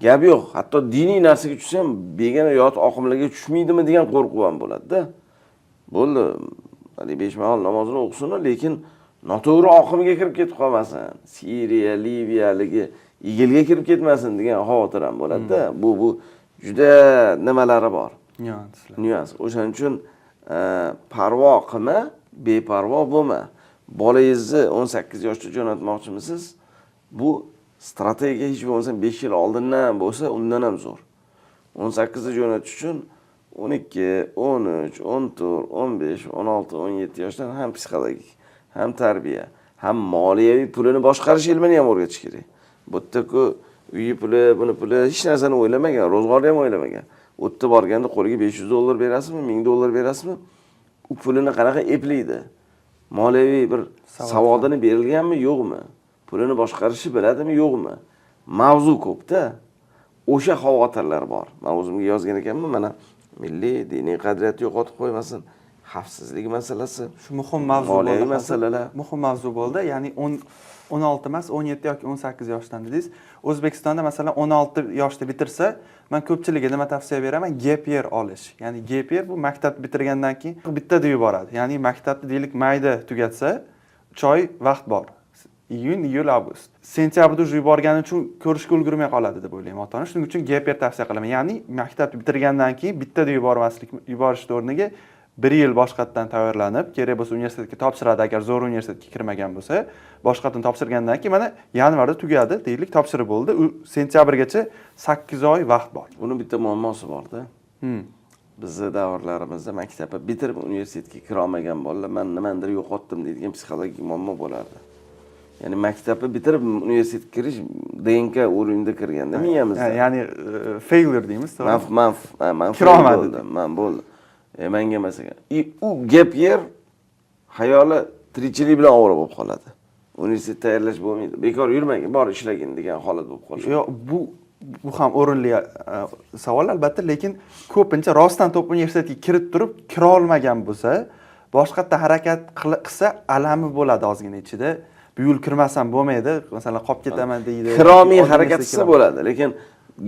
Gap yo'q, hatto diniy narsaga tushsa ham, begona, yot oqimlarga tushmaydimi degan qo'rquv ham bo'ladida. Bo'ldi, haligi besh mahal namozini o'qisin, lekin noto'g'ri oqimga kirib ketib qolmasin, Siriya, Liviya, haligi IGILga kirib ketmasin degan xavotir ham bo'ladida. Bu juda nimalari bor. Nyuanslar. Nyuans. O'shaning uchun parvo qilma, beparvo bo'lma. Bolangizni 18 yoshda jo'natmoqchimisiz, bu strategiya hech bo'lmasa 5 yil oldindan bo'lsa, undan ham zo'r. 18da jo'natish uchun 12, 13, 14, 15, 16, 17 yoshdan ham psixologik, ham tarbiya, ham moliyaviy, pulini boshqarish ilmini ham o'rgatish kerak. Bu yerda-ku uyi puli, buni puli, hech narsani o'ylamagan, ro'zg'orni ham o'ylamagan. U yerda borganda qo'liga 500 dollar berasizmi, 1000 dollar berasizmi, u pulini qanaqa eplaydi? Moliyaviy bir savodini berilganmi, yo'qmi? Pulini boshqarishni biladimi, yo'qmi? Mavzu ko'pda. O'sha xavotirlar bor. Man o'zimga yozgan ekanman, mana, milliy diniy qadriyatni yo'qotib qo'ymasin, xavfsizlik masalasi, Shu muhim mavzu moliyaviy bo'ldi hozir. masalalar. Muhim mavzu bo'ldi. Ya'ni 10, 16 emas, 17 yoki 18 yoshdan dedingiz. O'zbekistonda, masalan, 16 yoshda bitirsa, man ko'pchilikka nima tavsiya beraman? Gap year olish. Ya'ni gap year bu maktab bitirgandan keyin bittada yuboradi. Ya'ni maktabni, deylik, mayda tugatsa, 3 oy vaqt bor. Iyun, iyul, avgust. Sentyabrda уже yuborgani uchun ko'rishga ulgurmay qoladi deb o'ylayman ota ona. Shuning uchun gap year tavsiya qilaman. Ya'ni maktabni bitirgandan keyin bittada yubormaslik, yuborishni o'rniga bir yil boshqatdan tayyorlanib, kerak bo'lsa universitetga topshiradi, agar zo'r universitetga kirmagan bo'lsa, boshqatdan topshirgandan keyin mana yanvarda tugadi, deylik, topshirib bo'ldi. U sentyabrgacha 8 oy vaqt bor. Buni bitta muammosi borda. Bizni davrlarimizda maktabni bitirib universitetga kira olmagan bolalar "Man nimanidir yo'qotdim" deydigan psixologik muammo bo'lardi. Ya'ni maktabni bitirib universitetga kirish ДНК уровень da kirganda miyamizda. Ya'ni failure deymiz, to'g'rimi? Man Kira olmadi. Bo'ldim, man bo'ldi. Manga emas ekan. И u gap year xayoli tirikchilik bilan ovora bo'lib qoladi. Universitet tayyorlash bo'lmaydi. "Bekor yurmagin, bor ishlagin" degan holat bo'lib qolishi. Yo'q, bu ham o'rinli savol albatta, lekin ko'pincha rostdan top universitetga kirib turib kira olmagan bo'lsa, boshqatdan harakat qilsa, alami bo'ladi ozgina ichida. Bu yo'l kirmasam bo'lmaydi, masalan, qolib ketaman deydi. Kirolmay Oldinga harakat qilsa kiraman. bo'ladi, lekin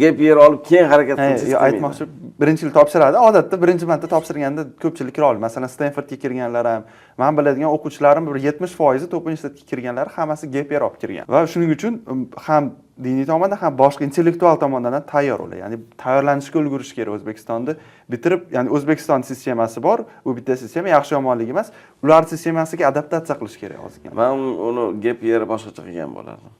gap year olib keyin harakat He, qilsangiz yo, qilmaydi. Aytmoqchi, birinchi yil topshiradi. Odatda birinchi marta topshirganda ko'pchilik kira oladi. Masalan, Stenfordga kirganlar ham, man biladigan o'quvchilarim bir 70% top universitetga kirganlar hammasi gap year olib kirgan. Va shuning uchun ham diniy tomondan, ham boshqa intellektual tomondan ham tayyor ular. Ya'ni tayyorlanishga ulgurish kerak O'zbekistonda bitirib, ya'ni O'zbekiston sistemasi bor, bu bitta sistema, yaxshi yomonligi emas. Ular sistemasiga adaptatsiya qilish kerak ozgina. Man uni gap year boshqacha qilgan bo'lardim.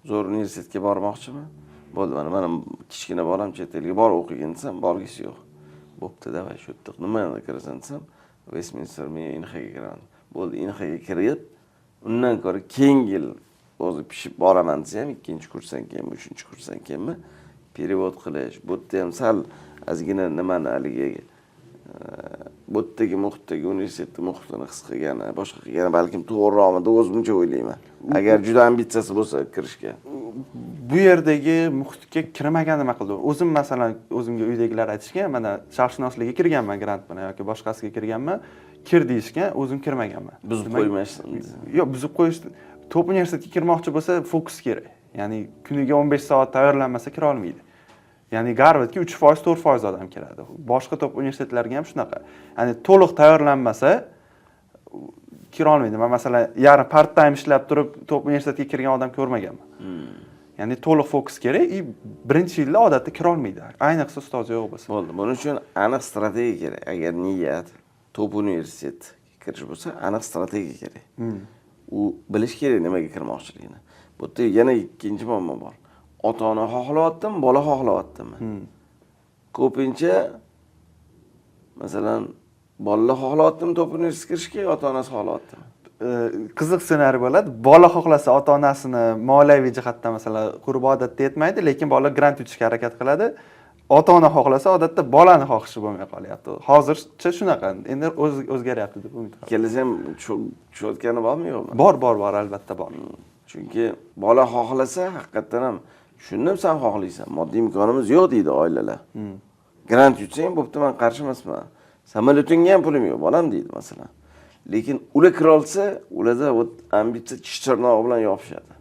Zo'r universitetga bormoqchimi? Bo'ldi, mana kichkina bolam chet elga bor o'qigin desam, borgisi yo'q. Bo'pti, давай, shu yerda nimani kirasan desam, Westminster, men Inhaga kiraman. Bo'ldi, Inhaga kirib, undan ko'ra keyingi yil o'zi pishib boraman desa ham, ikkinchi kursdan keyinmi, uchinchi kursdan keyinmi, перевод qilish, bu yerda ham sal ozgina nimani, haligi bu yerdagi muhitdagi, universitetni muhitini his qilgani, boshqa qilgani balkim to'g'riroqmi deb o'zimcha o'ylayman. Agar juda ambitsiyasi bo'lsa kirishga. Bu yerdagi muhitga kirmagan nima qildi? O'zim, masalan, o'zimga uydagilar aytishgan, mana, sharqshunoslikka kirganman grant bilan yoki boshqasiga kirganman, kir deyishgan, o'zim kirmaganman. Buzib qo'ymasin. Yo'q, buzib qo'yish, top universitetga kirmoqchi bo'lsa, fokus kerak. Ya'ni kuniga 15 soat tayyorlanmasa, kira olmaydi. Ya'ni Garvardga 3%, 4% odam kiradi. Boshqa top universitetlarga ham shunaqa. Ya'ni to'liq tayyorlanmasa, kira olmaydi. Man, masalan, yarim part time ishlab turib top universitetga kirgan odam ko'rmaganman. Ya'ni to'liq fokus kerak и birinchi yilda odatda kira olmaydi, ayniqsa ustozi yo'q bo'lsa. Bo'ldi. Buning uchun aniq strategiya kerak. Agar niyat top universitet kirish bo'lsa, aniq strategiya kerak. U bilish kerak nimaga kirmoqchiligini. Bu yerda yana ikkinchi muammo bor. Ota ona xohlayaptimi, bola xohlayaptimi? Ko'pincha, masalan, bolalar xohlayaptimi top universitetga kirishga yo ota onasi xohlayaptimi? Qiziq ssenariy bo'ladi. Bola xohlasa, ota onasini moliyaviy jihatdan, masalan, qurbi odatda yetmaydi, lekin bola grant yutishga harakat qiladi. Ota ona xohlasa, odatda bolani xohishi bo'lmay qolyapti. Hozircha shunaqa, endi o'zgaryapti deb umid qilaman. Ikkalasi ham tushayotgani bormi, yo'qmi? Bor, bor, bor, albatta bor. Chunki bola xohlasa, haqiqatdan ham tushundim, san xohlaysan, moddiy imkonimiz yo'q deydi oilalar. Grant yutsang bo'pti, man qarshi emasman, samolyotingga ham pulim yo'q, bolam, deydi masalan. Lekin ular kirolsa, ularda вот ambitsiya tish tirnog'i bilan yopishadi.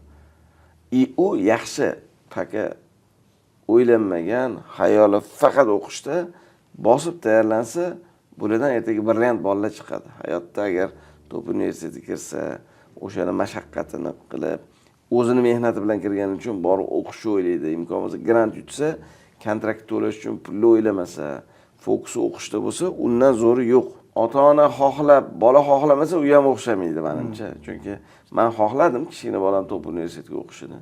И u yaxshi, пока o'ylanmagan, xayoli faqat o'qishda, bosib tayyorlansa, bulardan ertaga brilliant bolalar chiqadi hayotda. Agar top universitetga kirsa, o'shani mashaqqatini qilib, o'zini mehnati bilan kirgani uchun borib o'qishni o'ylaydi. Imkon bo'lsa, grant yutsa, kontrakt to'lash uchun pulni o'ylamasa, fokusi o'qishda bo'lsa, undan zo'ri yo'q. Ota ona xohlab, bola xohlamasa, u ham o'xshamaydi manimcha. Chunki man xohladim kichkina bolam top universitetga o'qishini.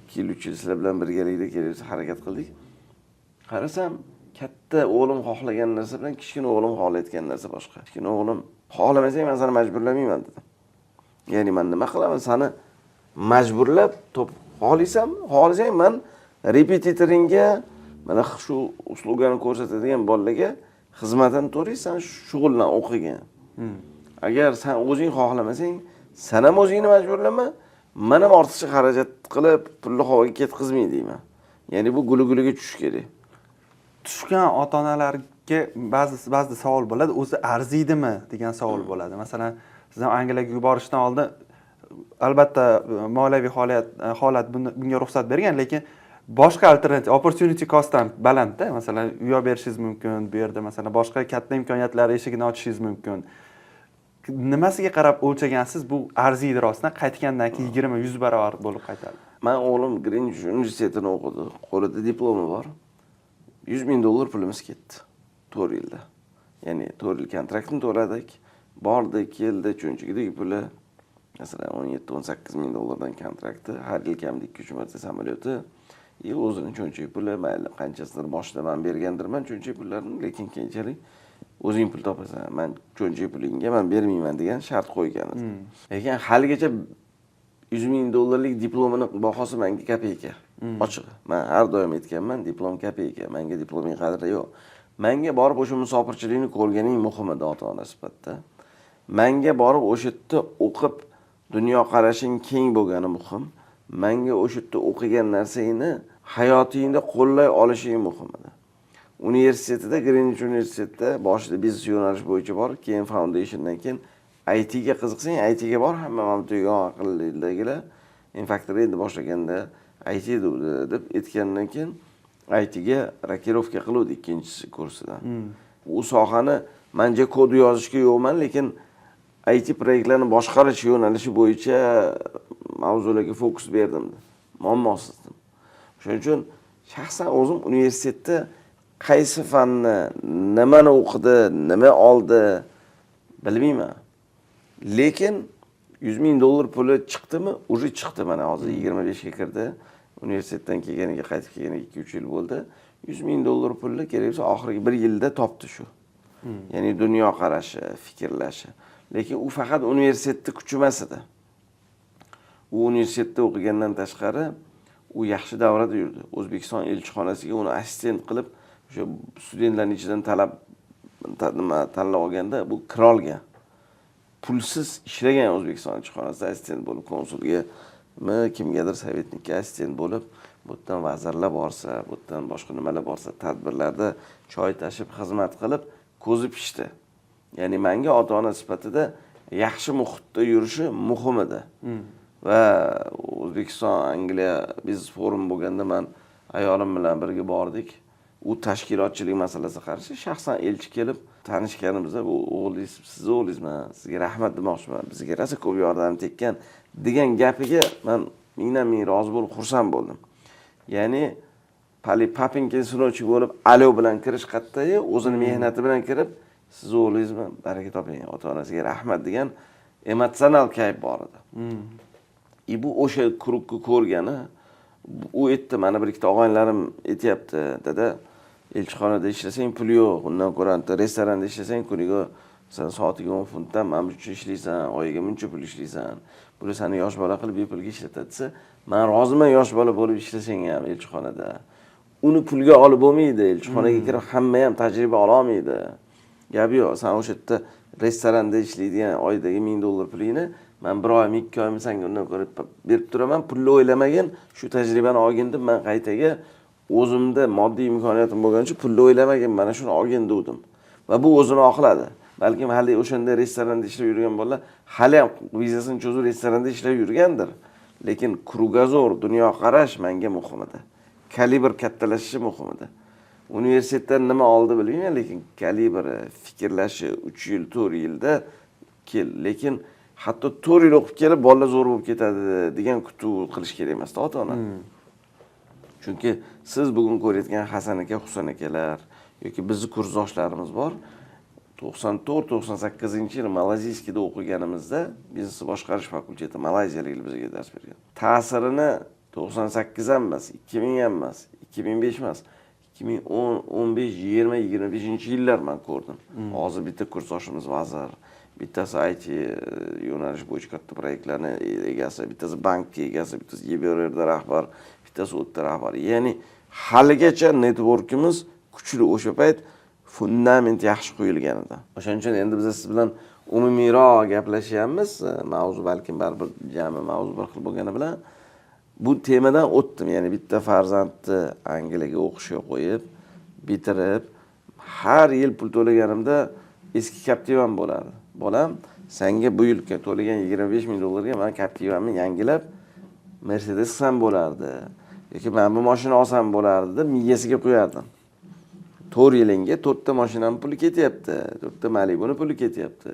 2 yil, 3 yil sizlar bilan birgalikda kerak bo'lsa harakat qildik. Qarasam, katta o'g'lim xohlagan narsa bilan kichkina o'g'lim xohlayotgan narsa boshqa. Kichkina o'g'lim: "Xohlamasang, man seni majburlamayman", dedim. Ya'ni man nima qilaman sani majburlab? Top xohlaysanmi, xohlasang, man repetitoringga, mana shu услуга ni ko'rsatadigan bolalarga xizmatini to'laysan, shug'ullan, o'qigin. Agar san o'zing xohlamasang, san ham o'zingni majburlama, man ham ortiqcha xarajat qilib pulni havoga ketkazmay deyman. Ya'ni bu guli guliga tushish kerak. Tushgan ota onalarga ba'zida savol bo'ladi, o'zi arziydimi degan savol bo'ladi. Masalan, siz ham Angliyaga yuborishdan oldin albatta moliyaviy holat bunga ruxsat bergan, lekin boshqa alternativ, opportunity cost ham balandda. Masalan, uy olib berishingiz mumkin bu yerda, masalan, boshqa katta imkoniyatlar eshigini ochishingiz mumkin. Nimasiga qarab o'lchagansiz, bu arziydi, rostdan qaytgandan keyin 20, 100 barobar bo'lib qaytadi? Man o'g'lim Grinch universitetini o'qidi, qo'lida diplomi bor. 100 000 dollar pulimiz ketdi 4 yilda. Ya'ni 4 yil kontraktni to'ladik, bordi, keldi, cho'nchagidagi puli, masalan, 17-18 ming dollardan kontrakti, har yil kamida ikki uch marta samolyoti и o'zini cho'nchak puli. Mayli, qanchasidir boshida man bergandirman cho'nchak pullarini, lekin keyinchalik o'zing pul topasan, man cho'nchak pulingga man bermayman degan shart qo'ygan edim. Lekin haligacha 100 000 dollarlik diplomini bahosi manga kopeyka, ochig'i. Man har doim aytganman, diplom kopeyka, manga diploming qadri yo'q. Manga borib o'sha musofirchilikni ko'rganing muhim edi ota ona sifatida. Manga borib o'sha yerda o'qib, dunyoqarashing keng bo'lgani muhim. Manga o'sha yerda o'qigan narsangni hayotingda qo'llay olishing muhim edi. Universitetida, Grinch universitetida boshida biznes yo'nalish bo'yicha bor, keyin foundationdan keyin ITga qiziqsang, ITga bor. Hamma mana bu yo'q, aqllidagilar infaktor endi boshlaganda IT deb aytgandan keyin ITga рокировка qiluvdi ikkinchisi kursidan. U sohani manja kod yozishga yo'qman, lekin IT proyektlarni boshqarish yo'nalishi bo'yicha mavzularga fokus berdim, muammosiz. Shuning uchun shaxsan o'zim universitetda qaysi fanni, nimani o'qidi, nima oldi, bilmayman, lekin 100 000 dollar puli chiqdimi, уже chiqdi. Mana hozir 25ga kirdi. Universitetdan kelganiga, qaytib kelganiga 2-3 yil bo'ldi. 100 000 dollar pulni kerak bo'lsa oxirgi bir yilda topdi shu. Ya'ni dunyoqarashi, fikrlashi. Lekin u faqat universitetni kuchi emas edi. U universitetda o'qigandan tashqari, u yaxshi davrada yurdi. O'zbekiston elchixonasiga uni assistent qilib, o'sha studentlarni ichidan talab nima tanlab olganda bu kirolgan. Pulsiz ishlagan O'zbekiston elchixonasida assistent bo'lib, konsulgami, kimgadir советник ka assistent bo'lib, bu yerdan vazirlar borsa, bu yerdan boshqa nimalar borsa, tadbirlarda choy tashib, xizmat qilib, ko'zi pishdi. Ya'ni manga ota ona sifatida yaxshi muhitda yurishi muhim edi. Va O'zbekiston Angliya biznes forum bo'lganda man ayolim bilan birga bordik. U tashkilotchilik masalasiga qarshi shaxsan elchi kelib tanishganimizda, bu o'g'lingiz sizni o'g'lingizmi, sizga rahmat demoqchiman, bizga rosa ko'p yordam tekkan degan gapiga man mingdan ming rozi bo'lib xursand bo'ldim. Ya'ni папенькин сыночек bo'lib alo bilan kirish qayerdayu, o'zini mehnati bilan kirib, sizni o'g'lingizmi, baraka toping, ota onasiga rahmat degan emotsional kayf bor edi. И bu o'sha круг ni ko'rgani, u aytdi, mana bir ikkita og'aynilarim aytyapti, dada, elchixonada ishlasang pul yo'q, undan ko'ra bitta restoranda ishlasang kuniga masalan soatiga 10 funtdan mana buncha ishlaysan, oyiga buncha pul ishlaysan, bular seni yosh bola qilib bepulga ishlatadi desa, man roziman yosh bola bo'lib ishlasang ham elchixonada. Uni pulga olib bo'lmaydi, elchixonaga kirib hamma ham tajriba ololmaydi, gap yo'q. San o'sha yerda restoranda ishlaydigan oyidagi 1000 dollar pulingni man bir oymi, 2 oymi sanga undan ko'ra berib turaman, pulni o'ylamagin, shu tajribani olgin deb, man qaytaga o'zimda moddiy imkoniyatim bo'lganicha pulni o'ylamagin, mana shuni olgin degandim va bu o'zini oqladi. Balkim hali o'shanda restoranda ishlab yurgan bolalar hali ham vizasini cho'zib restoranda ishlab yurgandir, lekin кругозор, dunyoqarash manga muhim edi, kalibr kattalashishi muhim edi. Universitetdan nima oldi bilmayman, lekin kalibri, fikrlashi 3 yil, 4 yilda kel, lekin hatto 4 yil o'qib kelib bolalar zo'r bo'lib ketadi degan kutuv qilish kerak emasda ota ona. Chunki siz bugun ko'rayotgan Hasan aka, Husan akalar yoki bizni kursdoshlarimiz bor, 94, 98-yili Malayziyskida o'qiganimizda biznesni boshqarish fakulteti, malayziyaliklar bizga dars bergan. Ta'sirini 98 ham emas, 2000 ham emas, 2005 emas, 2010, 15, 20, 25-yillar man ko'rdim. Hozir bitta kursdoshimiz vazir, bittasi IT yo'nalish bo'yicha katta proyektlarni egasi, bittasi bankka egasi, bittasi EBRDda rahbar, bittasi u yerda rahbar. Ya'ni haligacha networkimiz kuchli, o'sha payt fundament yaxshi qo'yilgan edi. O'shaning uchun endi biz siz bilan umumiyroq gaplashyapmiz. Mavzu balkim baribir jami mavzu bir xil bo'lgani bilan bu temadan o'tdim. Ya'ni bitta farzandni Angliyaga o'qishga qo'yib, bitirib, har yil pul to'laganimda eski Captiva'm bo'lardi. Bolam, senga bu yil to'lagan 25 ming dollarga man Captiva'mni yangilab Mercedes qilsam bo'lardi yoki mana bu mashina olsam bo'lardi deb miyasiga qo'yardim. 4 yilingga to'rtta mashinani puli ketyapti, to'rtta Malibuni puli ketyapti.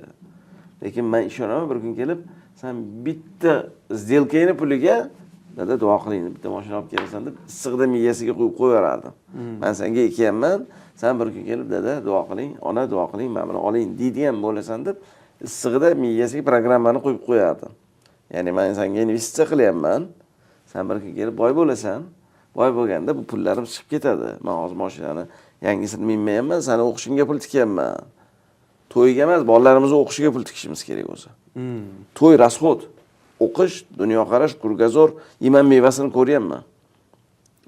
Lekin man ishonaman, bir kun kelib san bitta сделка ngni puliga, dada, duo qiling, bitta mashina olib kelasan deb issiqda miyasiga qo'yib qo'yaverardim. Man senga ekyapman, san bir kun kelib, dada, duo qiling, ona, duo qiling, mana buni oling deydigan bo'lasan deb issig'ida miyasiga programmani qo'yib qo'yardim. Ya'ni man senga investitsiya qilyapman, san bir kun kelib boy bo'lasan, boy bo'lganda bu pullarim chiqib ketadi. Man hozir mashinani yangisini minmayapman, sani o'qishingga pul tikyapman, to'yga emas, bolalarimizni o'qishiga pul tikishimiz kerak o'zi. To'y расход, o'qish, dunyoqarash, кругозор. И man mevasini ko'ryapman.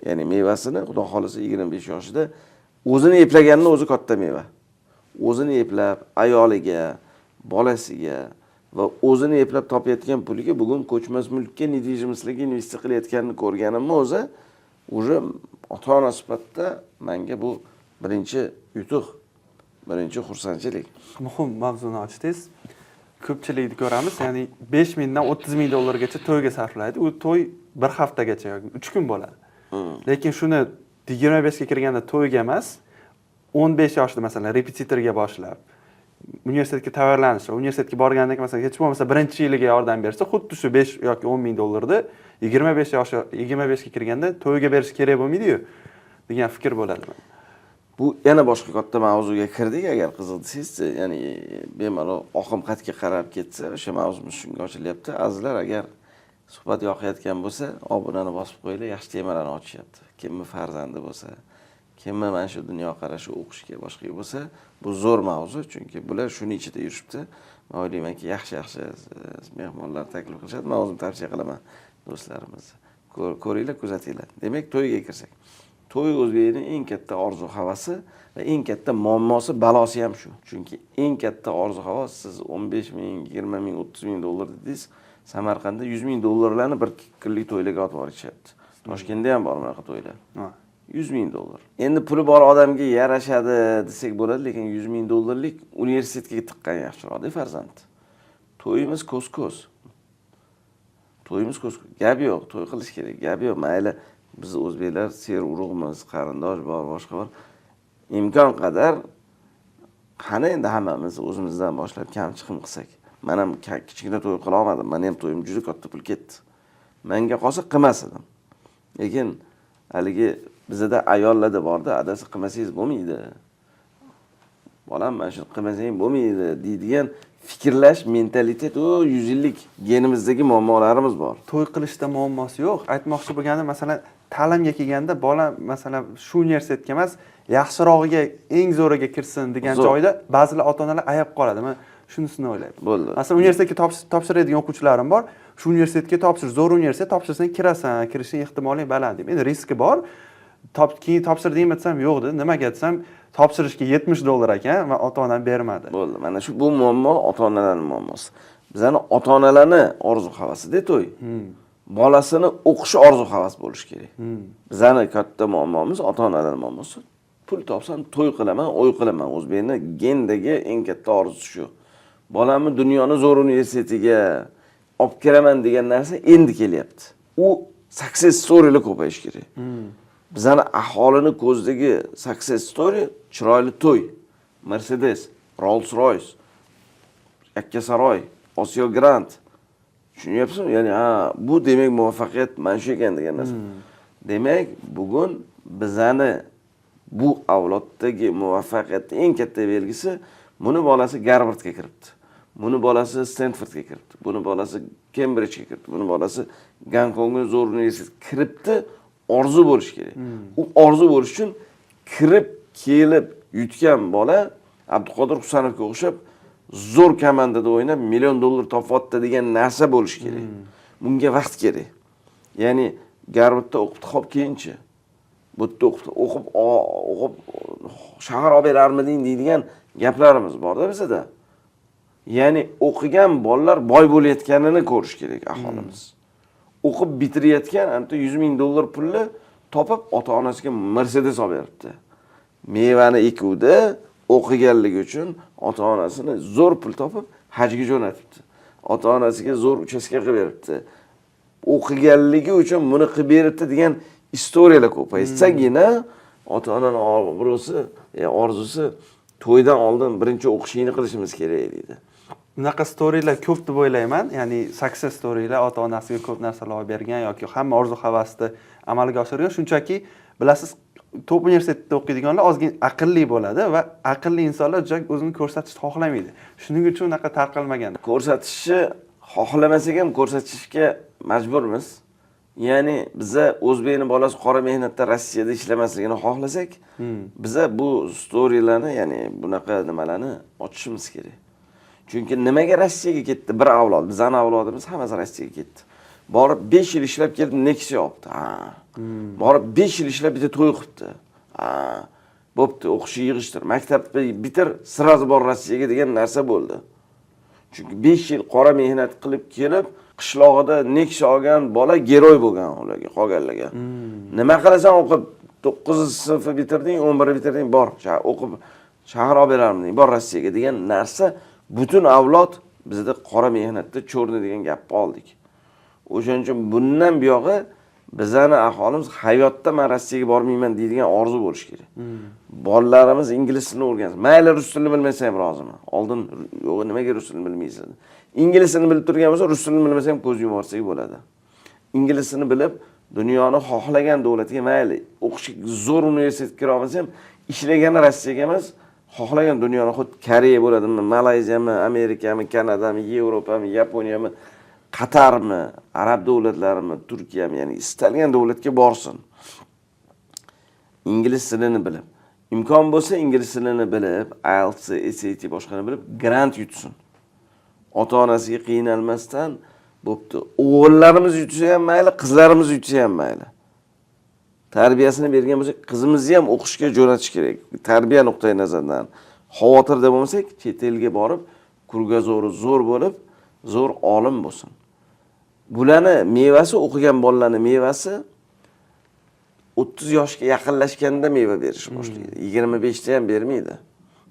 Ya'ni mevasini, xudo xohlasa, 25 yoshida o'zini eplaganini o'zi katta meva. O'zini eplab, ayoliga, bolasiga va o'zini eplab topayotgan puliga bugun ko'chmas mulkka, недвижимость larga investitsiya qilayotganini ko'rganimni o'zi уже ota ona sifatida manga bu birinchi yutuq, birinchi xursandchilik. Muhim mavzuni ochdingiz. Ko'pchilikni ko'ramiz, ya'ni 5000 dan 30 000 dollargacha to'yga sarflaydi. U to'y bir haftagacha yoki 3 kun bo'ladi. Lekin shuni 25ga kirganda to'yga emas, 15 yoshida masalan repetitorga boshlab, universitetga tayyorlanish, universitetga borgandan keyin masalan hech bo'lmasa birinchi yiliga yordam bersa, xuddi shu 5 yoki 10 ming dollarni 25 yoshi, 25ga kirganda to'yga berish kerak bo'lmaydiyu degan fikr bo'ladi. Bu yana boshqa katta mavzuga kirdik. Agar qiziq desangiz, ya'ni bemalol oqim qayerga qarab ketsa, o'sha mavzumiz shunga ochilyapti. Azizlar, agar suhbat yoqayotgan bo'lsa, obunani bosib qo'yinglar, yaxshi temalarni ochishyapti. Kimni farzandi bo'lsa, kimni mana shu dunyoqarashi o'qishga boshqa bo'lsa, bu zo'r mavzu, chunki bular shuni ichida yurishibdi. Man o'ylaymanki, yaxshi yaxshi mehmonlar taklif qilishadi. Man o'zim tavsiya qilaman do'stlarimizni, ko'ringlar, kuzatinglar. Demak, to'yga kirsak, to'y o'zbekning eng katta orzu havasi va eng katta muammosi, balosi ham shu. Chunki eng katta orzu havas, siz 15 ming, 20 ming, 30 ming dollar dedingiz, Samarqandda 100 ming dollarlarni bir kunlik to'ylarga otib yuborishyapti. Toshkentda ham bor bunaqa to'ylar. 100 ming dollar. Endi puli bor odamga yarashadi desak bo'ladi, lekin 100 ming dollarlik universitetga tiqqan yaxshiroqda farzand. To'yimiz ko'z ko'z, to'yimiz ko'z, gap yo'q, to'y qilish kerak, gap yo'q, mayli. Biz o'zbeklar ser urug'miz, qarindosh bor, boshqa bor. Imkon qadar qani endi hammamiz o'zimizdan boshlab kam chiqim qilsak. Man ham kichkina to'y qila olmadim. Mani ham to'yim juda katta pul ketdi. Menga qolsa qilmas edim. Lekin haligi bizada ayollarda borda, adasi qilmasangiz bo'lmaydi. Bolam, mana shuni qilmasang bo'lmaydi deydigan fikrlash, mentalitet, u 100 yillik genimizdagi muammolarimiz bor. To'y qilishda muammosi yo'q. Aytmoqchi bo'lganim, masalan, ta'limga kelganda bola, masalan, shu universitetga emas, yaxshirog'iga, eng zo'riga kirsin degan Zo'r. joyda ba'zilar ota onalar ayab qoladi. Man shunisini o'ylayman. Bo'ldi. Masalan, universitetga topshiradigan o'quvchilarim bor. Shu universitetga topshir, zo'r universitet, topshirsang kirasan, kirishing ehtimoli baland deb. Endi riski bor. Keyin topshirdingmi desam, yo'q dedi. Nimaga desam, topshirishga $70 ekan va ota onam bermadi. Bo'ldi. Mana shu bu muammo ota onalarning muammosi. Bizani ota onalarni orzu havasida to'y. Bolasini o'qishi orzu havas bo'lishi kerak. Bizani katta muammomiz ota onalarning muammosi. Pul topsam to'y qilaman, o'y qilaman. O'zbekni gendagi eng katta orzusi shu. Bolamni dunyoni zo'r universitetiga olib kiraman degan narsa endi kelyapti. U success storylar ko'payishi kerak. Bizani aholini ko'zidagi success story chiroyli to'y, Mercedes, Rolls Royce, Yakkasaroy, Osiyo Grand. Tushunyapsizmi? Ya'ni ha, bu demak muvaffaqiyat mana shu ekan degan narsa. Demak, bugun bizani bu avloddagi muvaffaqiyatning eng katta belgisi buni bolasi Garvardga kiribdi. Buni bolasi Stanfordga kiribdi. Buni bolasi Kembridjga kiribdi. Buni bolasi Gonkongga zo'r universitetga kiribdi. Orzu bo'lishi kerak. U orzu bo'lish uchun kirib kelib yutgan bola Abduqodir Husanovga o'xshab zo'r komandada o'ynab million dollar topyapti degan narsa bo'lishi kerak. Bunga vaqt kerak. Ya'ni Garvardda o'qibdi, hop, keyinchi. Bu yerda o'qib, o'qib, o'qib shahar olib berarmiding deydigan gaplarimiz borda bizada. Ya'ni o'qigan bolalar boy bo'layotganini ko'rish kerak aholimiz. O'qib bitirayotgan anta 100 ming dollar pulni topib ota-onasiga Mercedes olib beribdi. Mevani ekuvdi, o'qiganligi uchun ota-onasini zo'r pul topib hajga jo'natibdi. Ota-onasiga zo'r uchastka qilib beribdi. O'qiganligi uchun buni qilib beribdi degan история lar ko'paysagina ota-onani obro'si, orzusi to'ydan oldin birinchi o'qishingni qilishimiz kerak deydi. Bunaqa storylar ko'p deb o'ylayman. Ya'ni success storylar, ota-onasiga ko'p narsalar olib bergan yoki hamma orzu havasni amalga oshirgan. Shunchaki bilasiz, top universitetda o'qiydiganlar ozgina aqlli bo'ladi va aqlli insonlar juda o'zini ko'rsatishni xohlamaydi. Shuning uchun unaqa tarqalmagan. Ko'rsatishni xohlamasak ham ko'rsatishga majburmiz. Ya'ni biza o'zbekni bolasi qora mehnatda Rossiyada ishlamasligini xohlasak, biza bu storylarni, ya'ni bunaqa nimalarni ochishimiz kerak. Chunki nimaga Rossiyaga ketdi bir avlod? Bizani avlodimiz hammasi Rossiyaga ketdi. Borib 5 yil ishlab kelib Nexia olibdi. Ha. Borib 5 yil ishlab bitta to'y qilibdi. Ha. Bo'pti, o'qishni yig'ishtir, maktabni bitir, сразу bor Rossiyaga degan narsa bo'ldi. Chunki 5 yil qora mehnat qilib kelib, qishlog'ida Nexia olgan bola герой bo'lgan ularga, qolganlarga. Nima qilasan o'qib, 9 sinfni bitirding, 11 bitirding, bor, o'qib shahar olib berarmiding, bor Rossiyaga degan narsa butun avlod bizda qora mehnatda черный degan gapni oldik. O'shaning uchun bundan buyog'i bizani aholimiz hayotda man Rossiyaga bormayman deydigan orzu bo'lishi kerak. Bolalarimiz ingliz tilini o'rgansin. Mayli, rus tilini bilmasa ham roziman. Oldin yo'q, nimaga rus tilini bilmaysiz? Ingliz tilini bilib turgan bo'lsa, rus tilini bilmasa ham ko'z yumorsak bo'ladi. Ingliz tilini bilib, dunyoni xohlagan davlatiga mayli, o'qishga zo'r universitetga kira olmasa ham, ishlagani Rossiyaga emas, xohlagan dunyoni, xuddi Koreya bo'ladimi, Malayziyami, Amerikami, Kanadami, Yevropami, Yaponiyami, Qatarmi, arab davlatlarimi, Turkiyami, ya'ni istalgan davlatga borsin. Ingliz tilini bilib, imkon bo'lsa ingliz tilini bilib, IELTS, SAT boshqani bilib, grant yutsin. Ota-onasiga qiynalmasdan bo'pti. O'g'illarimiz yutsa ham mayli, qizlarimiz yutsa ham mayli. Tarbiyasini bergan bo'lsak, qizimizni ham o'qishga jo'natish kerak. Tarbiya nuqtai nazaridan. Xavotirda bo'lmasak, chet elga borib, кругозор i zo'r bo'lib, zo'r olim bo'lsin. Bularni mevasi, o'qigan bolalarning mevasi 30 yoshga yaqinlashganda meva berishni boshlaydi. 25 da ham bermaydi.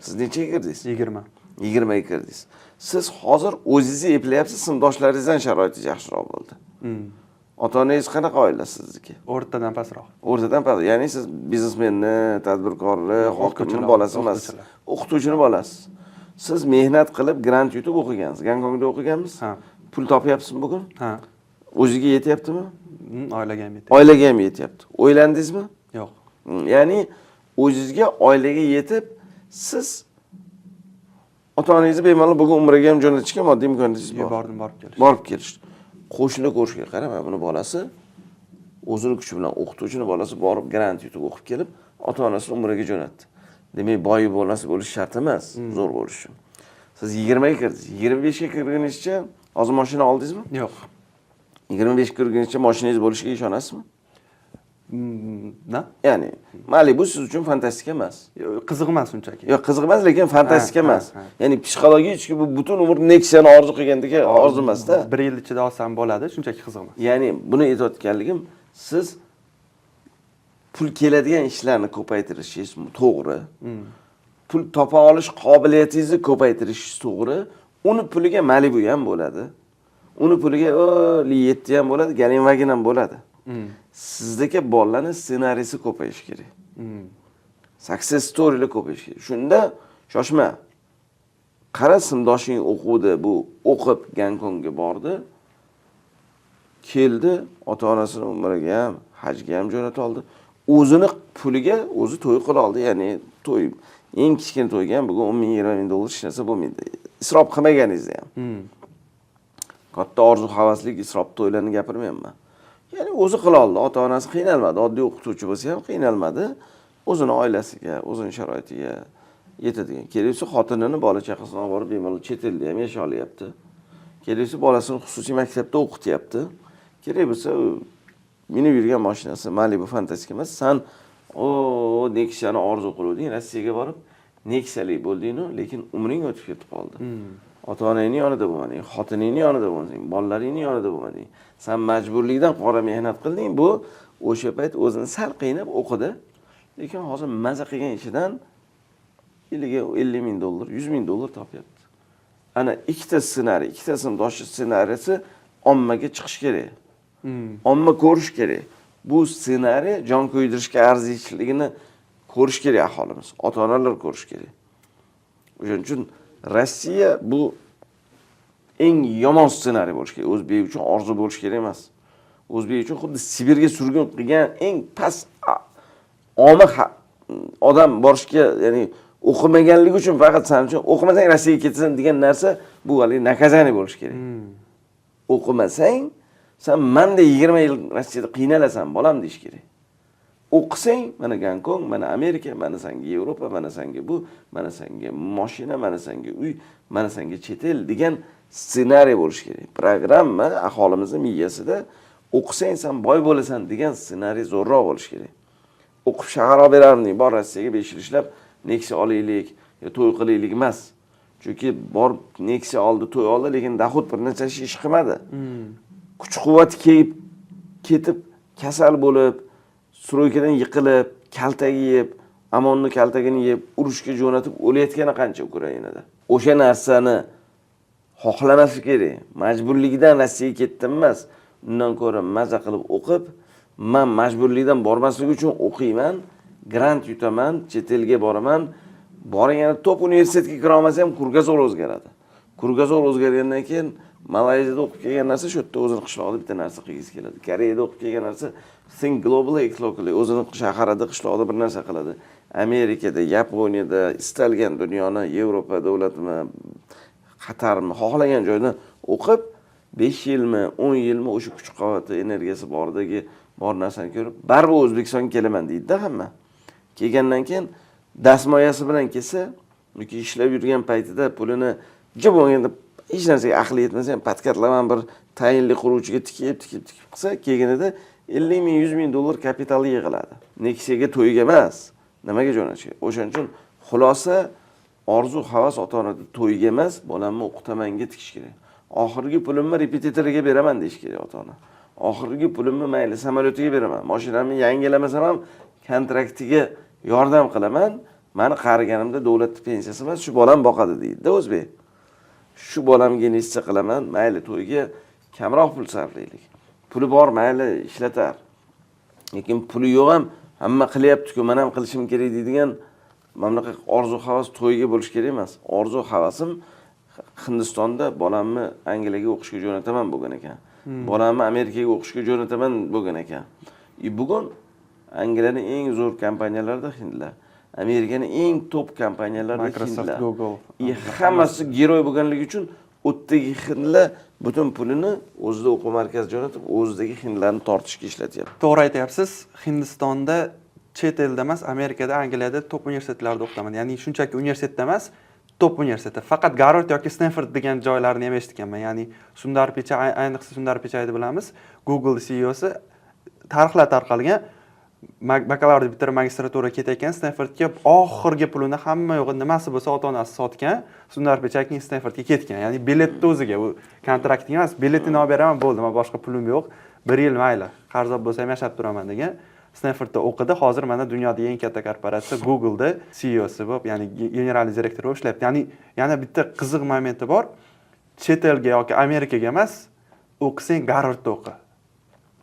Siz nechaga kirdingiz? 20. 20 ga kirdingiz. Siz hozir o'zingizni eplayapsiz, sinfdoshlaringizdan sharoitingiz yaxshiroq bo'ldi. Ota onangiz qanaqa oila sizniki? O'rtadan pastroq. O'rtadan past, ya'ni siz biznesmenni, tadbirkorni, hokimni O'qituvchilar, bolasi emassiz. O'qituvchilar. O'qituvchini bolasiz. Siz mehnat qilib, grant yutib o'qigansiz. Gonkongda o'qiganmisiz? Ha. Pul topyapsizmi bugun? Ha. O'ziga yetyaptimi? Oilaga ham yetyapti. Oilaga ham yetyapti. O'ylandingizmi? Yo'q. Ya'ni o'zizga, oilaga yetib, siz ota onangizni bemalol bugun umraga ham jo'natishga moddiy imkoniyatingiz bor. Yubordim, borib kelish. Borib kelish. Qo'shni ko'rishga qara, mana buni bolasi o'zini kuchi bilan, o'qituvchini bolasi borib grant yutib o'qib kelib, ota onasini umraga jo'natdi. Demak, boy bolasi bo'lish shart emas, zo'r bo'lish uchun. Siz 20 ga kirdingiz. 25 ga kirgunizcha hozir mashina oldingizmi? Yo'q. 25 ga kirgunizcha mashinangiz bo'lishiga ishonasizmi? Na? Ya'ni, mayli, bu siz uchun fantastika emas. Yo'q, qiziq emas unchaki. Yo'q, qiziq emas, lekin fantastika emas. Ya'ni psixologik bu butun umr Nexia'ni orzu qilgandek orzu emas-da. Bir yil ichida olsam bo'ladi, shunchaki qiziq emas. Ya'ni buni aytayotganligim, siz pul keladigan ishlarni ko'paytirishingiz to'g'ri. Pul topa olish qobiliyatingizni ko'paytirishingiz to'g'ri. Uni puliga Malibu ham bo'ladi. Uni puliga Li 7 ham bo'ladi, Gelandewagen ham bo'ladi. Sizdagi bolalarning ssenariysi ko'payishi kerak. Success storylar ko'payishi kerak. Shunda shoshma. Qara, sinfdoshing o'quvdi, bu o'qib Gonkongga bordi. Keldi, ota-onasini umriga ham, hajga ham jo'nata oldi. O'zini puliga o'zi to'y qila oldi. Ya'ni to'y, eng kichkina to'yga ham bugun 10 ming, 20 ming dollar hech narsa bo'lmaydi. Isrof qilmaganingizda ham. Katta orzu havaslik isrof to'ylarni gapirmayapman. Ya'ni o'zi qila oldi, ota-onasi qiynalmadi, oddiy o'qituvchi bo'lsa ham qiynalmadi. O'zini oilasiga, o'zini sharoitiga yetadigan. Kerak bo'lsa xotinini, bola chaqasini olib borib bemalol chet elda ham yashay olyapti. Kerak bo'lsa bolasini xususiy maktabda o'qityapti. Kerak bo'lsa u minib yurgan mashinasi Malibu fantastika emas. San o Nexia'ni orzu qiluvding, Rossiyaga borib Nexia'lik bo'lding-u, lekin umring o'tib ketib qoldi. Ota-onangning yonida bo'lmading, xotiningning yonida bo'lmading, bolalaringning yonida bo'lmading. San majburlikdan qora mehnat qilding. Bu o'sha payt o'zini sal qiynab o'qidi. Lekin hozir maza qilgan ishidan yiliga 50 ming dollar, 100 ming dollar topyapti. Ana ikkita ssenariy, ikkita sinfdoshi ssenariysi ommaga chiqish kerak. Omma ko'rish kerak. Bu ssenariy jon kuydirishga arziychiligini ko'rish kerak aholimiz, ota-onalar ko'rish kerak. O'shaning uchun Rossiya bu eng yomon ssenariy bo'lishi kerak. O'zbek uchun orzu bo'lishi kerak emas. O'zbek uchun xuddi Sibirga surgun qilgan eng past omi odam borishga, ya'ni o'qimaganligi uchun faqat san uchun o'qimasang Rossiyaga ketasan degan narsa bu haligi наказание bo'lishi kerak. O'qimasang san manda 20 yil Rossiyada qiynalasan bolam deyish kerak. O'qisang mana Gonkong, mana Amerika, mana sanga Yevropa, mana sanga bu, mana sanga mashina, mana sanga uy, mana sanga chet el degan ssenariy bo'lishi kerak. Programma aholimizni miyasida o'qisang san boy bo'lasan degan ssenariy zo'rroq bo'lishi kerak. O'qib shahar olib berarmiding, bor Rossiyaga 5 yil ishlab Nexia olaylik, yo to'y qilaylik emas. Chunki borib Nexia oldi, to'y oldi, lekin доход bir necha ish qilmadi. Kuch quvvati kelib ketib, kasal bo'lib, стройка dan yiqilib, kaltak yeb, OMONni kaltagini yeb, urushga jo'natib o'layotgani qancha Ukrainada. O'sha narsani xohlamasi kerak. Majburlikdan Rossiyaga ketdim emas. Undan ko'ra maza qilib o'qib, man majburlikdan bormaslik uchun o'qiyman, grant yutaman, chet elga boraman. Borganda top universitetga kira olmasa ham кругозор o'zgaradi. Кругозор o'zgargandan keyin Malayziyada o'qib kelgan narsa shu yerda o'zini qishlog'ida bitta narsa qilgisi keladi. Koreyada o'qib kelgan narsa think globally, act locally, o'zini shaharida, qishlog'ida bir narsa qiladi. Amerikada, Yaponiyada, istalgan dunyoni, Yevropa davlatimi, Qatarmi, xohlagan joyda o'qib 5 yilmi, 10 yilmi o'sha kuch quvvati, energiyasi bordagi bor narsani ko'rib, baribir O'zbekistonga kelaman deydi-da hamma. Kelgandan keyin dastmoyasi bilan kelsa yoki ishlab yurgan paytida pulini juda bo'lganda hech narsaga aqli yetmasa ham подкат laman bir tayinli quruvchiga tikib, tikib, tikib qilsa, kelganida 50 ming, 100 ming dollar kapitali yig'iladi. Nexia'ga, to'yga emas, nimaga jo'natish kerak? O'shaning uchun xulosa, orzu havas ota onada to'yga emas, bolamni o'qitamanga tikish kerak. Oxirgi pulimni repetitoriga beraman deyish kerak ota ona. Oxirgi pulimni mayli samolyotiga beraman, mashinamni yangilamasam ham kontraktiga yordam qilaman. Mani qariganimda davlat pensiyasi emas, shu bolam boqadi deydi-da o'zbek. Shu bolamga investitsiya qilaman, mayli to'yga kamroq pul sarflaylik. Puli bor, mayli, ishlatar. Lekin puli yo'q ham hamma qilyapti-ku, men ham qilishim kerak deydigan mana bunaqa orzu havas to'yga bo'lishi kerak emas. Orzu havasim Hindistonda bolamni Angliyaga o'qishga jo'nataman bo'lgan ekan. Bolamni Amerikaga o'qishga jo'nataman bo'lgan ekan. И bugun Angliyaning eng zo'r kompaniyalarida hindlar, Amerikaning eng top kompaniyalarida Microsoft, hindlar. Google. И hammasi герой bo'lganligi uchun u yerdagi hindlar butun pulini o'zida o'quv markazi jo'natib, o'zidagi hindlarni tortishga ishlatyapti. To'g'ri aytyapsiz. Hindistonda, chet elda emas, Amerikada, Angliyada top universitetlarda o'qitaman. Ya'ni shunchaki universitetda emas, top universitetda. Faqat Garvard yoki Stanford degan joylarni ham eshitganman. Ya'ni Sundar Pichai, ayniqsa Sundar Pichayni bilamiz, Google CEOsi, tarixlar tarqalgan. Bakalavr bitirib magistraturaga ketayotgan Stanfordga oxirgi pulini, hamma yo'g'i nimasi bo'lsa, ota onasi sotgan. Sundar Pichai keyin Stanfordga ketgan. Ya'ni biletni o'ziga, u kontraktga emas, biletini olib beraman, bo'ldi, man boshqa pulim yo'q. Bir yil mayli, qarzdor bo'lsam yashab turaman degan. Stanfordda o'qidi. Hozir mana dunyodagi eng katta korporatsiya Google'da CEOsi bo'lib, ya'ni генеральный direktor bo'lib ishlayapti. Ya'ni yana bitta qiziq momenti bor. Chet elga yoki Amerikaga emas, o'qisang Garvardda o'qi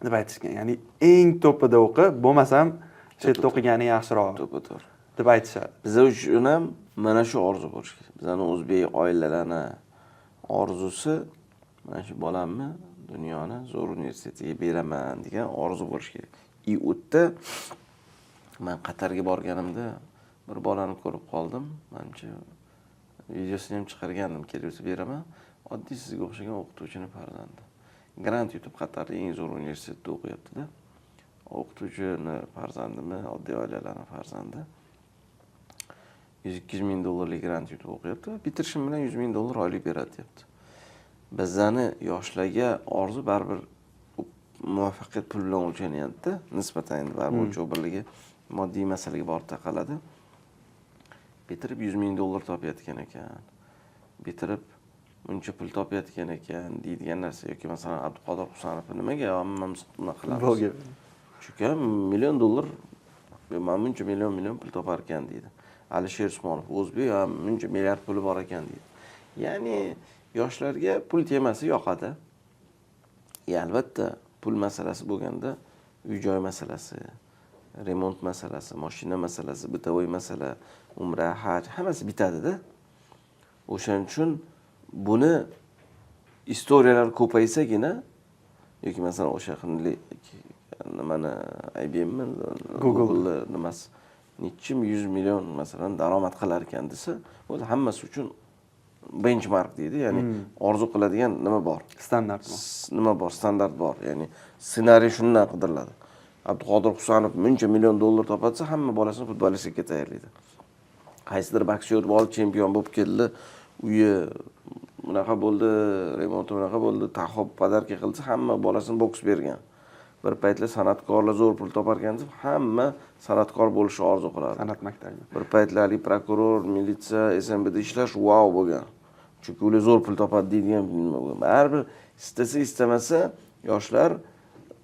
deb aytishgan. Ya'ni eng topida o'qi, bo'lmasam chetda o'qiganing yaxshiroq To'ppa to'g'ri. deb aytishadi. Biza uchun ham mana shu orzu bo'lishi kerak. Bizani o'zbek oilalarini orzusi mana shu bolamni dunyoni zo'r universitetiga beraman degan orzu bo'lishi kerak. И u yerda man Qatarga borganimda bir bolani ko'rib qoldim. Manimcha, videosini ham chiqargandim, kerak bo'lsa beraman. Oddiy sizga o'xshagan o'qituvchini farzandi. Grant yutib Qatarda eng zo'r universitetda o'qiyapti-da. O'qituvchini farzandimi, oddiy oilalarning farzandi. 100-200 ming dollarlik grant yutib o'qiyapti va bitirishim bilan 100 ming dollar oylik beradi deyapti. Bizani yoshlarga orzu baribir muvaffaqiyat pul bilan o'lchanyapti. Nisbatan endi baribir o'lchov birligi moddiy masalaga borib taqaladi. Bitirib 100 ming dollar topayotgan ekan. Bitirib buncha pul topayotgan ekan deydigan narsa yoki masalan Abduqodir Husanov nimaga hammamiz bunaqa qilamiz? Bloger. Chunki million dollar, mana buncha million million pul topar ekan deydi. Alisher Usmonov o'zbek ham buncha milliard puli bor ekan deydi. Ya'ni yoshlarga pul temasi yoqadi. Albatta pul masalasi bo'lganda uy joy masalasi, remont masalasi, mashina masalasi, бытовой masala, umra, haj hammasi bitadi-da. O'shaning uchun buni история lar ko'paysagina yoki masalan o'sha hindlik nimani IBMmi, Google. Google'ni nimasi necha yuz million masalan daromad qilar ekan desa, bo'ldi, hammasi uchun benchmark deydi, ya'ni orzu qiladigan nima bor? Standart bor. Nima bor, standart bor, ya'ni ssenariy shundan qidiriladi. Abduqodir Husanov buncha million dollar topadi, hamma bolasini futbolistga tayyorlaydi. Qaysidir boksyor bola chempion bo'lib keldi, uyi bunaqa bo'ldi, remonti bunaqa bo'ldi, Tahoe подарка qilsa, hamma bolasini boks bergan. Bir paytlar san'atkorlar zo'r pul topar ekan deb hamma san'atkor bo'lishni orzu qilardi. San'at maktabi. Bir paytlar haligi prokuror, militsiya, SNBda ishlash vau bo'lgan, chunki ular zo'r pul topadi deydigan nima bo'lgan. Baribir istasa istamasa yoshlar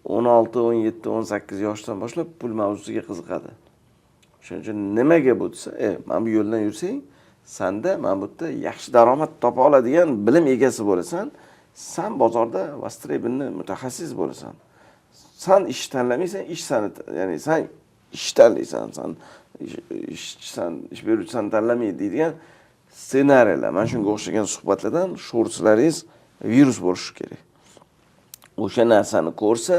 16, 17, 18 yoshdan boshlab pul mavzusiga qiziqadi. Shuning uchun nimaga bu desa, mana bu yo'ldan yursang, sanda mana bu yerda yaxshi daromad topa oladigan bilim egasi bo'lasan, san bozorda востребованный mutaxassis bo'lasan, san ish tanlamaysan, ish sani, ya'ni san ish tanlaysan, san ishchisan, ish beruvchi sani tanlamaydi deydigan ssenariylar, mana shunga o'xshagan suhbatlardan shortslaringiz virus bo'lishi kerak. O'sha narsani ko'rsa,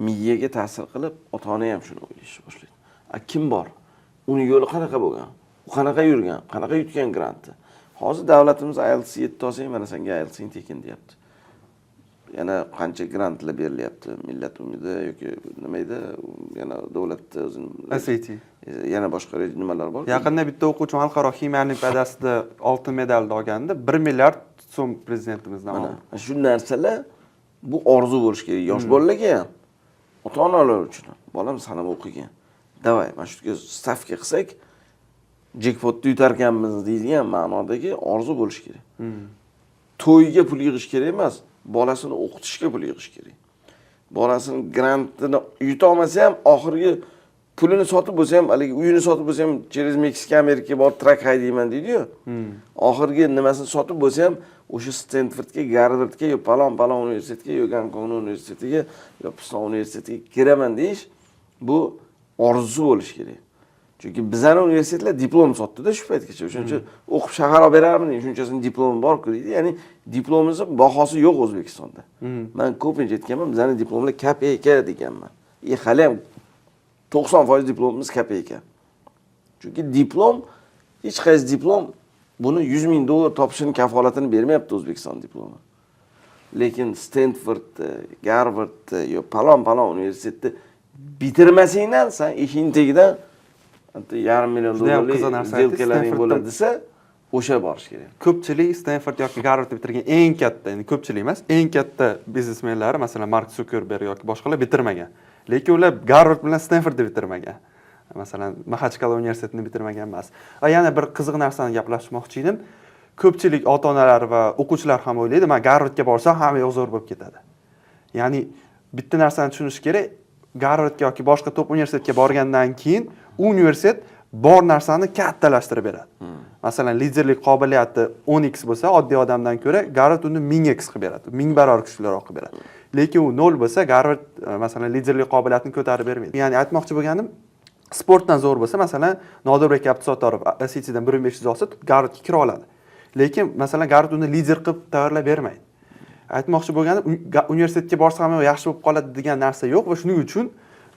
miyaga ta'sir qilib, ota ona ham shuni o'ylashni boshlaydi: a kim bor, uni yo'li qanaqa bo'lgan, u qanaqa yurgan, qanaqa yutgan grantni? Hozir davlatimiz IELTS 7 olsang, mana senga IELTSing tekin deyapti. Yana qancha grantlar berilyapti, Millat umidi yoki nima edi, yana davlatni o'zini SAT. Yana boshqa nimalar bor. Yaqinda bitta o'quvchim xalqaro ximiya olimpiadasida oltin medalni olgandi, 1 milliard so'm prezidentimizdan Mana oldi. shu narsalar, bu orzu bo'lishi kerak yosh bolalarga ham, ota onalar uchun ham. Bolam, san ham o'qigan, давай mana shu yerga stavka qilsak, jekpotni yutarkanmiz deydigan ma'nodagi orzu bo'lishi kerak. To'yga pul yig'ish kerak emas, bolasini o'qitishga pul yig'ish kerak. Bolasini grantini yutolmasa ham, oxirgi Pulini sotib bo'lsa ham, haligi uyini sotib bo'lsa ham, через Meksika Amerikaga borib truck haydayman deydiyu. Oxirgi nimasini sotib bo'lsa ham, o'sha Stenfordga, Garvardga yo palon palon universitetga, yo Gonkong universitetiga, yo Piston universitetiga kiraman deyish, bu orzu bo'lishi kerak. Chunki bizani universitetlar diplom sotdida shu paytgacha. O'shaning uchun o'qib shahar olib berarmiding, shunchasini diplomi borku deydi. Ya'ni diplomimizni bahosi yo'q O'zbekistonda. Man ko'pincha aytganman, bizani diplomlar копейка deganman. И hali ham 90% diplomimiz копейка. Chunki diplom, hech qaysi diplom buni 100 000 dollar topishini kafolatini bermayapti O'zbekiston diplomi. Lekin Stenfordni, Garvardni yo palon palon universitetni bitirmasingdan san eshikni tagidan hatto 500 000 Judayam dollarlik qiziq narsa aytdingiz. сделка laring Stanfordda bo'ladi desa, o'sha borish kerak. Ko'pchilik Stanford yoki Garvardni bitirgan eng katta, endi ko'pchilik emas, eng katta biznesmenlari, masalan, Mark Sukerberg yoki boshqalar bitirmagan. Lekin ular Garvard bilan Stanfordni bitirmagan. Masalan, Maxachkala universitetini bitirmagan emas. Va yana bir qiziq narsani gaplashmoqchi edim. Ko'pchilik ota-onalar va o'quvchilar ham o'ylaydi, man Garvardga borsam hamma yoq zo'r bo'lib ketadi. Ya'ni bitta narsani tushunish kerak, Garvardga yoki boshqa top universitetga borgandan keyin u universitet bor narsani kattalashtirib beradi. Masalan, liderlik qobiliyati 10x bo'lsa, oddiy odamdan ko'ra Garvard uni 1000x qilib beradi, 1000 barobar kuchliroq qilib beradi. Lekin u 0 bo'lsa, Garvard masalan, liderlik qobiliyatini ko'tarib bermaydi. Ya'ni aytmoqchi bo'lganim, sportdan zo'r bo'lsa, masalan, Nodirbek Abdusattorov SATdan 1500 olsa, Garvardga kira oladi. Lekin masalan, Garvard uni lider qilib tayyorlab bermaydi. Aytmoqchi bo'lganim, universitetga borsa ham yaxshi bo'lib qoladi degan narsa yo'q va shuning uchun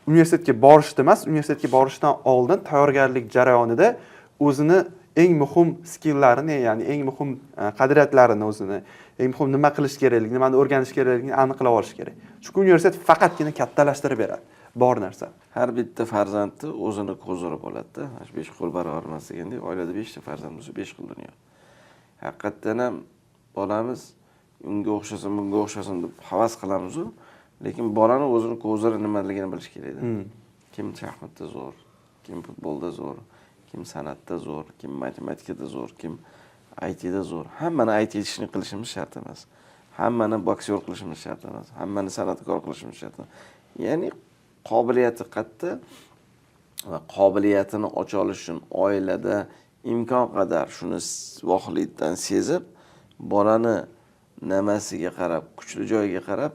universitetga borishda emas, universitetga borishdan oldin tayyorgarlik jarayonida o'zini eng muhim skilllarini, ya'ni eng muhim qadriyatlarini, o'zini eng muhim nima qilish kerakligini, nimani o'rganish kerakligini aniqlab olish kerak. Chunki universitet faqatgina kattalashtirib beradi bor narsa. Har bitta farzandni o'zini козырь i bo'ladida. Mana shu besh qo'l barobar emas degandek, oilada beshta farzand bo'lsa, besh xil dunyo. Haqiqatdan ham bolamiz unga o'xshasin, bunga o'xshasin deb havas qilamizu, lekin bolani o'zini козырь i nimaligini bilish kerakda. Kim shaxmatda zo'r, kim futbolda zo'r, kim san'atda zo'r, kim matematikada zo'r, kim ITda zo'r. Hammani IT ishini qilishimiz shart emas, hammani boksyor qilishimiz shart emas, hammani san'atkor qilishimiz shart emas. Ya'ni qobiliyati qayerda va qobiliyatini ocha olish uchun oilada imkon qadar shuni voqelikdan sezib, bolani nimasiga qarab, kuchli joyiga qarab,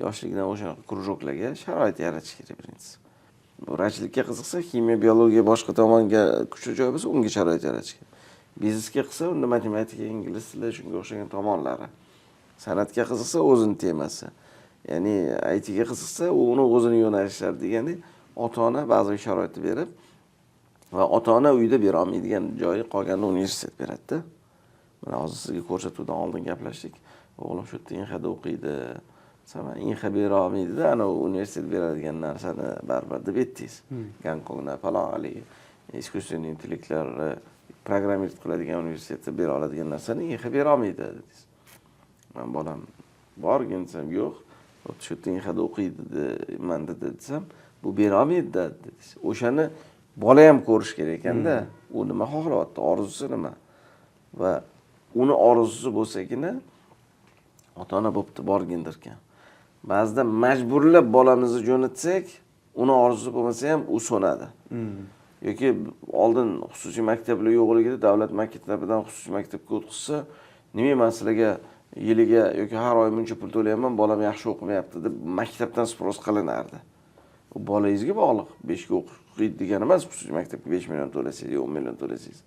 yoshligidan o'sha кружок larga sharoit yaratish kerak birinchisi. Vrachlikka qiziqsa, ximiya, biologiya, boshqa tomonga kuchli joy bo'lsa, unga sharoit yaratish kerak. Biznesga qilsa, unda matematika, ingliz tili, shunga o'xshagan tomonlari. San'atga qiziqsa, o'zini temasi. Ya'ni ITga qiziqsa, uni o'zini yo'nalishlari degandek, ota ona ba'zi sharoitni berib va ota ona uyda bera olmaydigan joyi qolganini universitet beradida. Mana hozir sizga ko'rsatuvdan oldin gaplashdik. O'g'lim shu yerda Inxada o'qiydi desam, Inxa bera olmaydida, ana u universitet beradigan narsani baribir deb aytdingiz. Gonkongda falon haligi искусственный intellektlar programmировать qiladigan universitetda bera oladigan narsani Inxa bera olmaydi dedingiz. Man bolam borgin desam, yo'q, shu yerda Inxada o'qiydi man dedi desam, bu bera olmaydida dedingiz. O'shani bola ham ko'rish kerak ekanda, u nima xohlayapti, orzusi nima va uni orzusi bo'lsagina ota ona bo'pti, borgin derkan. Ba'zida majburlab bolamizni jo'natsak, uni orzusi bo'lmasa ham u so'nadi. Yoki oldin xususiy maktablar yo'qligida davlat maktabidan xususiy maktabga o'tkazsa, nima, man sizlarga yiliga yoki har oy buncha pul to'layapman, bolam yaxshi o'qimayapti deb maktabdan спрос qilinardi. U bolangizga bog'liq. 5ga o'qiydi degani emas, xususiy maktabga 5 million to'lasangiz yo 10 million to'lasangiz.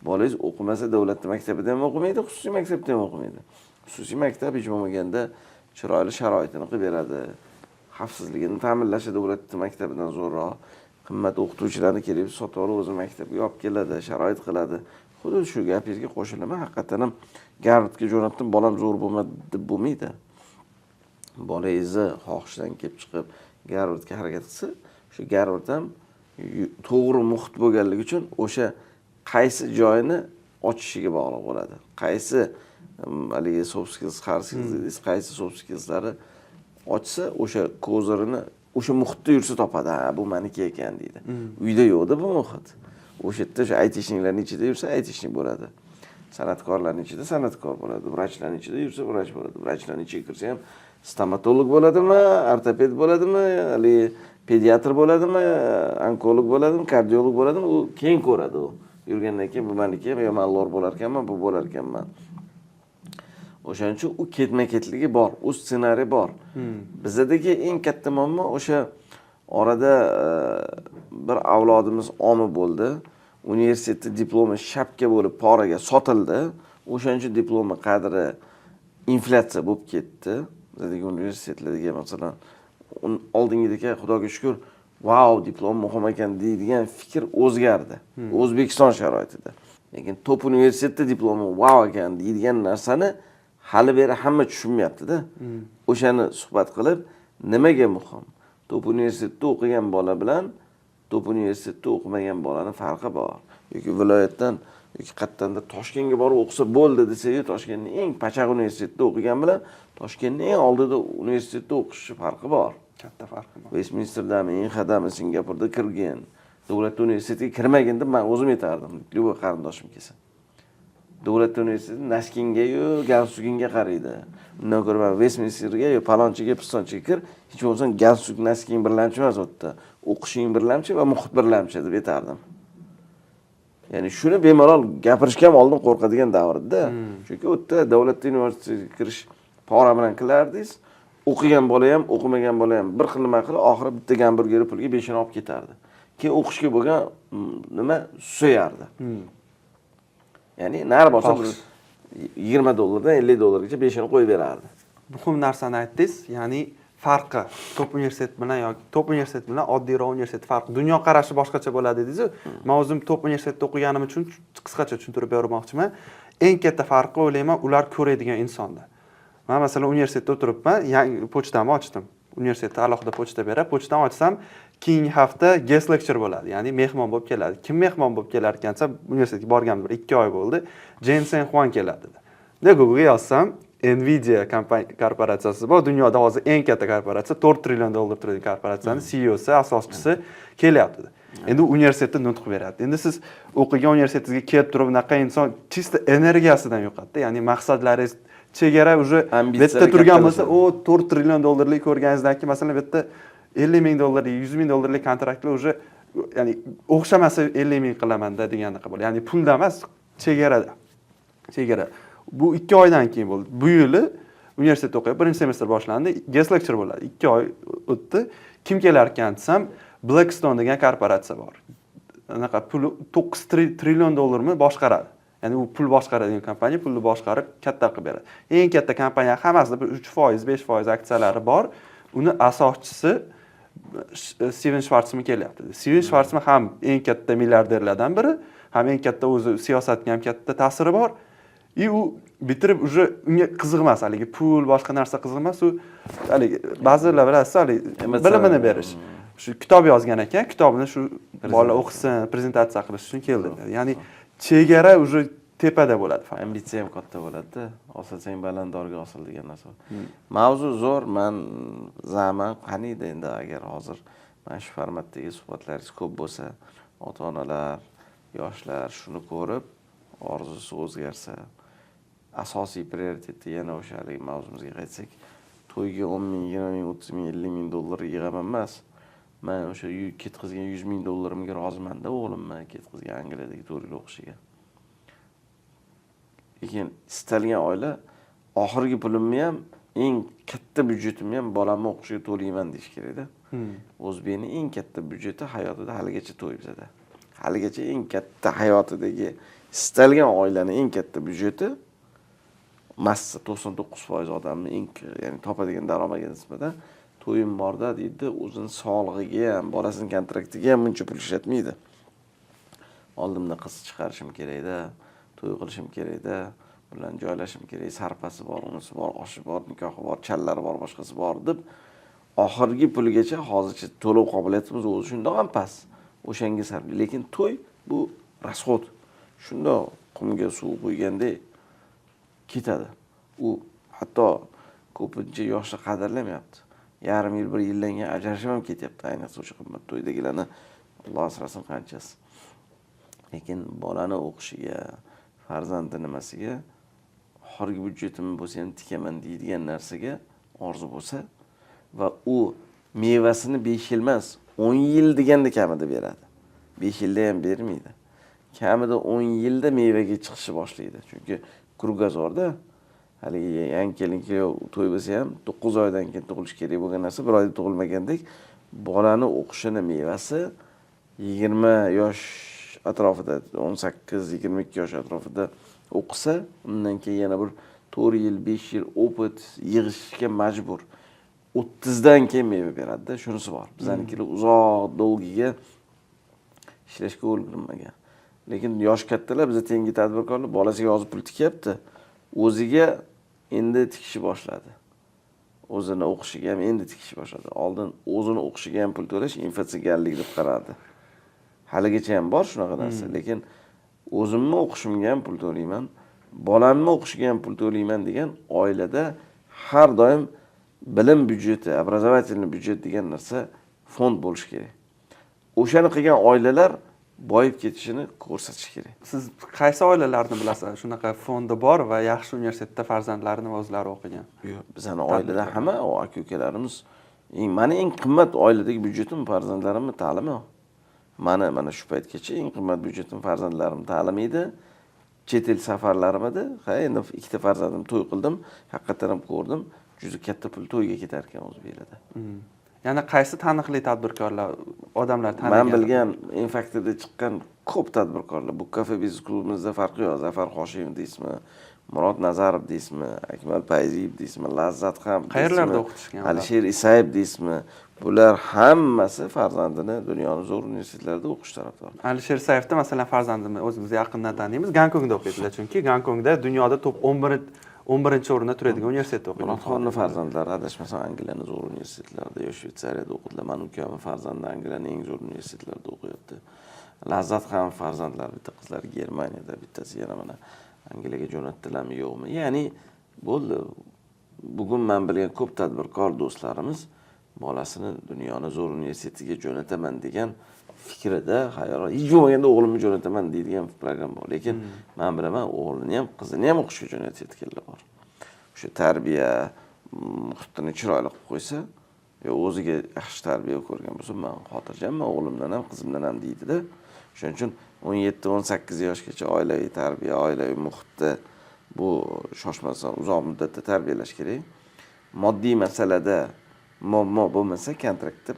Bolangiz o'qimasa, davlatni maktabida ham o'qimaydi, xususiy maktabda ham o'qimaydi. Xususiy maktab hech bo'lmaganda chiroyli sharoitini qilib beradi, xavfsizligini ta'minlashi davlatni maktabidan zo'rroq, qimmat o'qituvchilarni kerak bo'lsa sotib olib, o'zi maktabga olib keladi, sharoit qiladi. Xuddi shu gapingizga qo'shilaman. Haqiqatdan ham Garvardga jo'natdim, bolam zo'r bo'lmadi deb bo'lmaydi. Bolangizni xohishidan kelib chiqib Garvardga harakat qilsa, o'sha Garvard ham to'g'ri muhit bo'lganligi uchun o'sha qaysi joyini ochishiga bog'liq bo'ladi. Qaysi haligi soft skills, hard skills dedingiz, qaysi soft skillslari ochsa, o'sha козырь ini o'sha muhitda yursa topadi. Ha, bu maniki ekan deydi. Uyda yo'qda bu muhit. O'sha yerda o'sha айтишник larning ichida yursa, айтишник bo'ladi. San'atkorlarning ichida san'atkor bo'ladi. Vrachlarning ichida yursa, vrach bo'ladi. Vrachlarning ichiga kirsa ham stomatolog bo'ladimi, ortoped bo'ladimi, haligi Pediatr bo'ladimi, onkolog bo'ladimi, kardiolog bo'ladimi, u keyin ko'radi u. Yurgandan keyin bu maniki, yo man lor bo'lar ekanman, bu bo'lar ekanman. O'shaning uchun u ketma-ketligi bor, u ssenariy bor. Bizadagi eng katta muammo o'sha orada bir avlodimiz omi bo'ldi. Universitetda diplomi shapka bo'lib poraga sotildi. O'shaning uchun diplomi qadri inflyatsiya bo'lib ketdi. Bizadagi universitetlarga masalan oldingidek, xudoga shukur, vau, diplom muhim ekan deydigan fikr o'zgardi. O'zbekiston sharoitida. Lekin top universitetda diplomi vau ekan deydigan narsani hali beri hamma tushunmayapti-da. O'shani suhbat qilib, nimaga muhim? Top universitetda o'qigan bola bilan top universitetda o'qimagan bolani farqi bor. Yoki viloyatdan yoki qayerdandir Toshkentga borib o'qisa bo'ldi desa-yu, Toshkentning eng pachaq universitetida o'qigan bilan Toshkentning eng oldida universitetda o'qishi farqi bor. Katta farqi bor. Westminsterdami, Inhadami, Singapurda kirgin, davlat universitetiga kirmagin deb man o'zim aytardim, любой qarindoshim kelsa. Davlat universiteti Naskingayu galstukinga qaraydi. Undan ko'ra man Westminsterga yo palonchiga, pistonchiga kir, hech bo'lmasam galstuk, nasking birlamchi emas u yerda. O'qishing birlamchi va muhit birlamchi deb aytardim. Ya'ni shuni bemalol gapirishga ham oldin qo'rqadigan davrda. Chunki u yerda davlat universitetiga kirish pora bilan qilardingiz. O'qigan bola ham, o'qimagan bola ham bir xil nima qilib, oxiri bitta gamburger pulga beshini olib ketardi. Keyin o'qishga bo'lgan nima susayardi. Ya'ni nari borsa bir Xohish. 20 dollardan 50 dollargacha beshini qo'yib berardi. Muhim narsani aytdingiz, ya'ni farqi top universitet bilan yoki top universitet bilan oddiyroq universitet farqi. Dunyoqarashi boshqacha bo'ladi dedingiz-ku. Men o'zim top universitetda o'qiganim uchun qisqacha tushuntirib bermoqchiman. Eng katta farqi, o'ylayman, ular ko'radigan insonda. Man masalan universitetda o'tiribman, yangi pochtamni ochdim. Universitetda alohida pochta beradi. Pochtani ochsam, keyingi hafta guest lecture bo'ladi, ya'ni mehmon bo'lib keladi. Kim mehmon bo'lib kelar ekan desam, universitetga borganim bir 2 oy bo'ldi. Jensen Huang keladi dedi. De Google'ga yozsam, Nvidia korporatsiyasi bor. Dunyoda hozir eng katta korporatsiya, 4 trillion dollar turadigan korporatsiyani CEOsi, asoschisi kelyapti dedi. Endi universitetda nutq beradi. Endi siz o'qigan universitetingizga kelib turib unaqa inson чисто energiyasidan yo'qotdi. Ya'ni maqsadlaringiz chegara уже bu yerda Ambitsiyalar turgan bo'lsa, kattalashadi. o 4 trillion dollarlik ko'rganingizdan keyin masalan bu yerda 50 ming dollarlik, 100 ming dollarlik kontraktlar уже, ya'ni o'xshamasa 50 ming qilamanda degandaqa bo'ladi. Ya'ni pulda emas, chegarada. Chegara. Bu 2 oydan keyin bo'ldi. Bu yili universitetda o'qiyapman. Birinchi semestr boshlandi. Guest lecture bo'ladi. 2 oy o'tdi. Kim kelar ekan desam, Blackstone degan korporatsiya bor. Anaqa puli 9 trillion dollarni boshqaradi. Ya'ni u pul boshqaradigan kompaniya, pulni boshqarib katta qilib beradi. Eng katta kompaniya hammasida bir 3%, 5% aksiyalari bor. Uni asoschisi Steven Schwarzman kelyapti. Steven Schwarzman ham eng katta milliarderlardan biri, ham eng katta o'zi siyosatga ham katta ta'siri bor. И u bitirib уже unga qiziq emas, haligi pul, boshqa narsa qiziq emas, u haligi ba'zilar bilasiz, haligi bilimini berish. Shu kitob yozgan ekan, kitobini shu bola o'qisin, prezentatsiya qilish uchun keldi. Ya'ni chegara уже tepada bo'ladi faqat. Ambitsiya ham katta bo'ladida. Osilsang baland dorga osil degan narsa bor. Mavzu zo'r, man zaman qaniydi endi agar hozir mana shu formatdagi suhbatlaringiz ko'p bo'lsa, ota-onalar, yoshlar shuni ko'rib orzusi o'zgarsa, asosiy prioritetda yana o'sha haligi mavzumizga qaytsak, to'yga 10 ming, 20 ming, 30 ming, 50 ming dollar yig'aman emas. Man o'sha ketkazgan 100 ming dollarimga rozimanda o'g'limni ketkazgan Angliyadagi 4 yil o'qishiga. Lekin istalgan oila oxirgi pulimni ham, eng katta byudjetimni ham bolamni o'qishiga to'layman deyish kerakda. O'zbekni eng katta byudjeti hayotida haligacha to'y bizada. Haligacha eng katta hayotidagi istalgan oilani eng katta byudjeti massa 99% odamni eng, ya'ni topadigan daromadiga nisbatan to'yim borda deydi, o'zini sog'lig'iga ham, bolasini kontraktiga ham buncha pul ishlatmaydi. Oldimda qiz chiqarishim kerakda, to'y qilishim kerakda, bilan joylashim kerak, sarpasi bor, unisi bor, oshi bor, nikohi bor, challari bor, boshqasi bor deb oxirgi pulgacha hozircha to'lov qobiliyatimiz o'zi shundoq ham past. O'shanga sarf. Lekin to'y bu расход. Shundoq qumga suv quygandek ketadi. U hatto ko'pincha yoshlar qadrlamayapti. Yarim yil, bir yildan keyin ajrashib ham ketyapti. Ayniqsa o'sha qimmat to'ydagilarni Alloh asrasin qanchasi. Lekin bolani o'qishiga, farzandi nimasiga oxirgi byudjetim bo'lsa ham tikaman deydigan narsaga orzu bo'lsa va u Mevasini 5 yil emas, 10 yil deganda kamida beradi, 5 yilda ham bermaydi. Kamida 10 yilda mevaga chiqishni boshlaydi, chunki кругозор da haligi yangi kelin kuyov to'y bo'lsa ham, 9 oydan keyin tug'ilishi kerak bo'lgan narsa bir oyda tug'ilmagandek, bolani o'qishini mevasi 20 yosh atrofida, 18, 22 yosh atrofida o'qisa, undan keyin yana bir 4 yil, 5 yil опыт yig'ishga majbur, 30dan keyin meva beradida. Shunisi bor, bizanikilar uzoq, долгий ga ishlashga ulgurmagan. Lekin yoshi kattalar, biza tengi tadbirkorlar bolasiga hozir pul tikyapti, o'ziga endi tikishni boshladi, o'zini o'qishiga ham endi tikishni boshladi. Oldin o'zini o'qishiga ham pul to'lash инфоцыган lik deb qarardi. Haligacha ham bor shunaqa narsa, lekin o'zimni o'qishimga ham pul to'layman, bolamni o'qishiga ham pul to'layman degan oilada har doim bilim byudjeti, образовательный byudjet degan narsa, fond bo'lishi kerak. O'shani qilgan oilalar boyib ketishini ko'rsatish kerak. Siz qaysi oilalarni bilasiz, shunaqa fondi bor va yaxshi universitetda farzandlarini va o'zlari o'qigan? Yo'q, bizani oilada hamma aka ukalarimiz mani eng qimmat oiladagi byudjetim farzandlarimni ta'limi. Mani mana shu paytgacha eng qimmat byudjetim farzandlarim ta'limi edi, chet el safarlarim edi. Ha, endi ikkita farzandim to'y qildim, haqiqatdan ham ko'rdim, juda katta pul to'yga ketar ekan o'zbeklarda. Yana qaysi taniqli tadbirkorlar, odamlar tanigan? Man bilgan Infaktorda chiqqan ko'p tadbirkorlar, bu kafe biznes klubimizda farqi yo'q, Zafar Hoshimov deysizmi, Murod Nazarov deysizmi, Akmal Payziyev deysizmi, Lazzat ham Qayerlarda o'qitishgan ular? Alisher Isayev deysizmi, bular hammasi farzandini dunyoni zo'r universitetlarida o'qish tarafdori. Alisher Isayevni, masalan, farzandini o'zimiz yaqindan taniymiz, Gonkongda o'qiydilar, chunki Gonkongda dunyoda top 11 11-o'rinda turadigan universitetda o'qiydi. Murodxonni farzandlari, adashmasam, Angliyani zo'r universitetlarida yo Shvetsariyada o'qidilar. Mani ukamni farzandi Angliyani eng zo'r universitetlarida o'qiyapti. Lazzat ham farzandlari, bitta qizlari Germaniyada, bittasi yana mana Angliyaga jo'natdilarmi, yo'qmi, ya'ni bo'ldi. Bugun man bilgan ko'p tadbirkor do'stlarimiz bolasini dunyoni zo'r universitetiga jo'nataman degan fikrida, xayol, hech bo'lmaganda o'g'limni jo'nataman deydigan programma bor. Lekin man bilaman, o'g'lini ham, qizini ham o'qishga jo'natayotganlar bor. O'sha tarbiya muhitini chiroyli qilib qo'ysa yo o'ziga yaxshi tarbiya ko'rgan bo'lsa, man xotirjamman o'g'limdan ham, qizimdan ham deydida. Shuning uchun 17, 18 yoshgacha oilaviy tarbiya, oilaviy muhitda, bu shoshmasdan uzoq muddatda tarbiyalash kerak. Moddiy masalada muammo bo'lmasa, kontraktda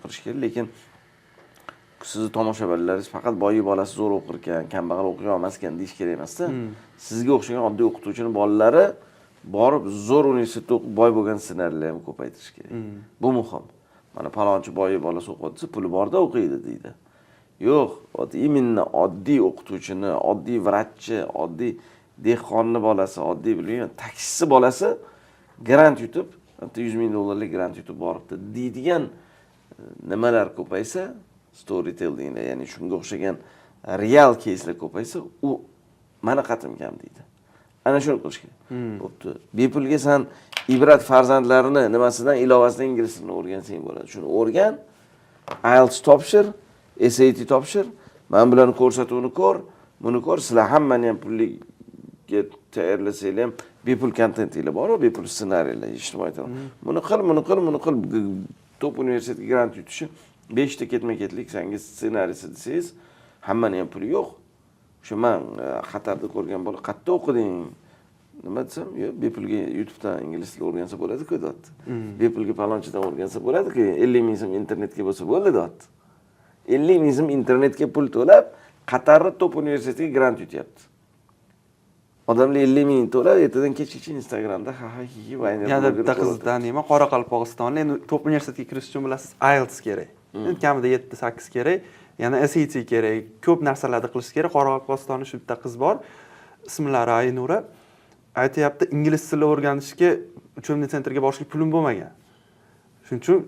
qilish kerak. Lekin sizni tomoshabinlaringiz faqat boy bolasi zo'r o'qir ekan, kambag'al o'qiy olmas ekan deyish kerak emasda. Sizga o'xshagan oddiy o'qituvchini bolalari borib zo'r universitetda o'qib boy bo'lgan ssenariylar ham ko'paytirish kerak. Bu muhim. Mana palonchi boy bolasi o'qiyapti, puli borda o'qiydi deydi. Yo'q, вот именно oddiy o'qituvchini, oddiy vrachchi, oddiy dehqonni bolasi, oddiy, bilmayman, taksichi bolasi grant yutib, bitta 100 000 dollarlik grant yutib boribdi deydigan nimalar ko'paysa, storytellinglar, ya'ni shunga o'xshagan real keyslar ko'paysa, u mani qatim kam deydi. Ana shuni qilish kerak. Bo'pti, bepulga san Ibrat farzandlarini nimasidan, ilovasidan ingliz tilini o'rgansang bo'ladi. Shuni o'rgan, IELTS topshir, SAT topshir, mana bularni ko'rsatuvini ko'r, buni ko'r. Sizlar hammani ham pulliga tayyorlasanglar ham, bepul kontentinglar boru, bepul ssenariylar, ijtimoiy tarmoq. Buni qil, buni qil, buni qil. Top universitetga grant yutishi beshta ketma ketlik sanga ssenariysi desangiz, hammani ham puli yo'q. O'sha man Qatarda ko'rgan bola, qayerda o'qiding, nima desam, yo'q, bepulga YouTubedan ingliz tili o'rgansa bo'ladiku deyapti, bepulga palonchidan o'rgansa bo'ladiku, 50 000 so'm internetga bo'lsa bo'ldi deyapti. 50 000 so'm internetga pul to'lab Qatarni top universitetiga grant yutyapti. Odamlar 50 000 to'lab ertadan kechgacha Instagramda ha ha hi hi vayner Yana bloger bitta qizni bo'ladi. taniyman, Qoraqalpog'istonlik. Endi top universitetga kirish uchun, bilasiz, IELTS kerak. Endi kamida 7, 8 kerak, yana SAT kerak, ko'p narsalarni qilish kerak. Qoraqalpog'istonda shu bitta qiz bor, ismlari Aynura. Aytyapti, ingliz tili o'rganishga учебный центр ga borishga pulim bo'lmagan, shuning uchun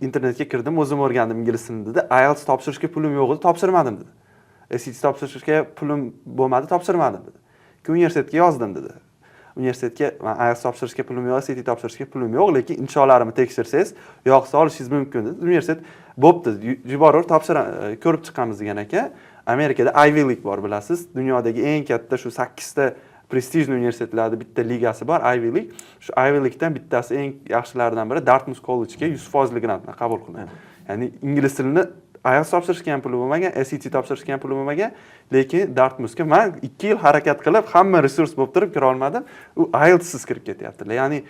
internetga kirdim, o'zim o'rgandim ingliz tilini dedi. IELTS topshirishga pulim yo'q edi, topshirmadim dedi. SAT topshirishga pulim bo'lmadi, topshirmadim dedi. Keyin universitetga yozdim dedi. Universitetga man IELTS topshirishga pulim yo'q, SAT topshirishga pulim yo'q, lekin insholarimni tekshirsangiz, yoqsa olishingiz mumkin dedi. Universitet bo'pti, yuboraver, topshira, ko'rib chiqamiz degan ekan. Amerikada Ivy League bor, bilasiz, dunyodagi eng katta shu sakkizta Prestijli universitetlarni bitta ligasi bor, Ivy League. Shu Ivy Leaguedan bittasi, eng yaxshilaridan biri, Dartmouth Collegega 100 foizli grant bilan qabul qilindi. Ya'ni ingliz tilini, IELTS topshirishga ham puli bo'lmagan, SAT topshirishga ham puli bo'lmagan, lekin Dartmouthga man 2 yil harakat qilib, hamma resurs bo'lib turib kira olmadim. U IELTSsiz kirib ketyaptilar. Ya'ni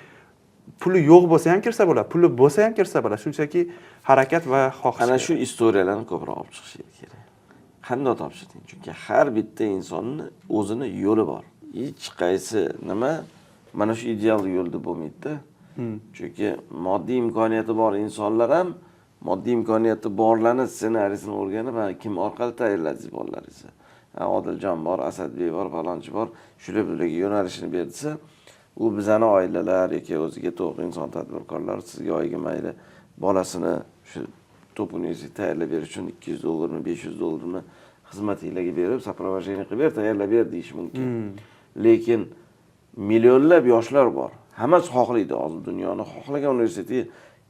puli yo'q bo'lsa ham kirsa bo'ladi, puli bo'lsa ham kirsa bo'ladi. Shunchaki harakat va xohish Ana kerak. shu istoriyalarni ko'proq olib chiqish kerak. Qanday topshirding? Chunki har bitta insonni o'zini yo'li bor. Hech qaysi nima mana shu ideal yo'lda bo'lmaydida. Chunki moddiy imkoniyati bor insonlar ham moddiy imkoniyati borlarni ssenariysini o'rganib, ha, kim orqali tayyorladingiz bolalaringizni? Ha, Odiljon bor, Asadbek bor, falonchi bor, shular bularga yo'nalishini berdisa, u bizani oilalar yoki o'ziga to'q inson tadbirkorlar sizga oyiga mayli bolasini shu top universitet tayyorlab berish uchun 200 dollarmi, 500 dollarmi xizmatinglarga berib, сопровождение qilib ber, tayyorlab ber deyish mumkin. Lekin millionlab yoshlar bor, hammasi xohlaydi hozir dunyoni xohlagan universitetga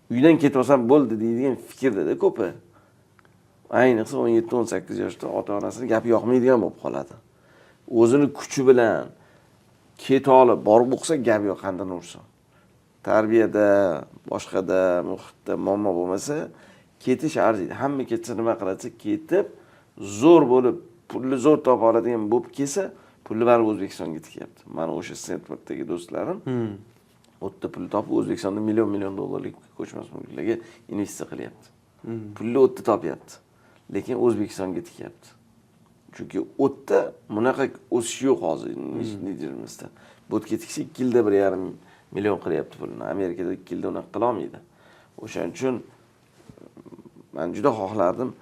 uydan ketib olsam bo'ldi deydigan fikrdada ko'pi. Ayniqsa 17-18 yoshda ota onasini gapi yoqmaydigan bo'lib qoladi. O'zini kuchi bilan keta olib borib o'qisa, gap yo'q. Qandan ursin, tarbiyada, boshqada, muhitda muammo bo'lmasa, ketish arziydi. Hamma ketsa nima qiladi? Ketib zo'r bo'lib, pulni zo'r topa oladigan bo'lib kelsa, pulni baribir O'zbekistonga tikyapti. Mani o'sha Stenforddagi do'stlarim u yerda pul topib, O'zbekistonda million million dollarlik ko'chmas mulklarga investitsiya qilyapti. Pulni u yerda topyapti, lekin O'zbekistonga tikyapti, chunki u yerda bunaqa o'sish yo'q hozir недвижимость da. Bu yerga tiksa, 2 yilda 1,5 million qilyapti pulni. Amerikada 2 yilda unaqa qilolmaydi. O'shaning uchun man juda xohlardim,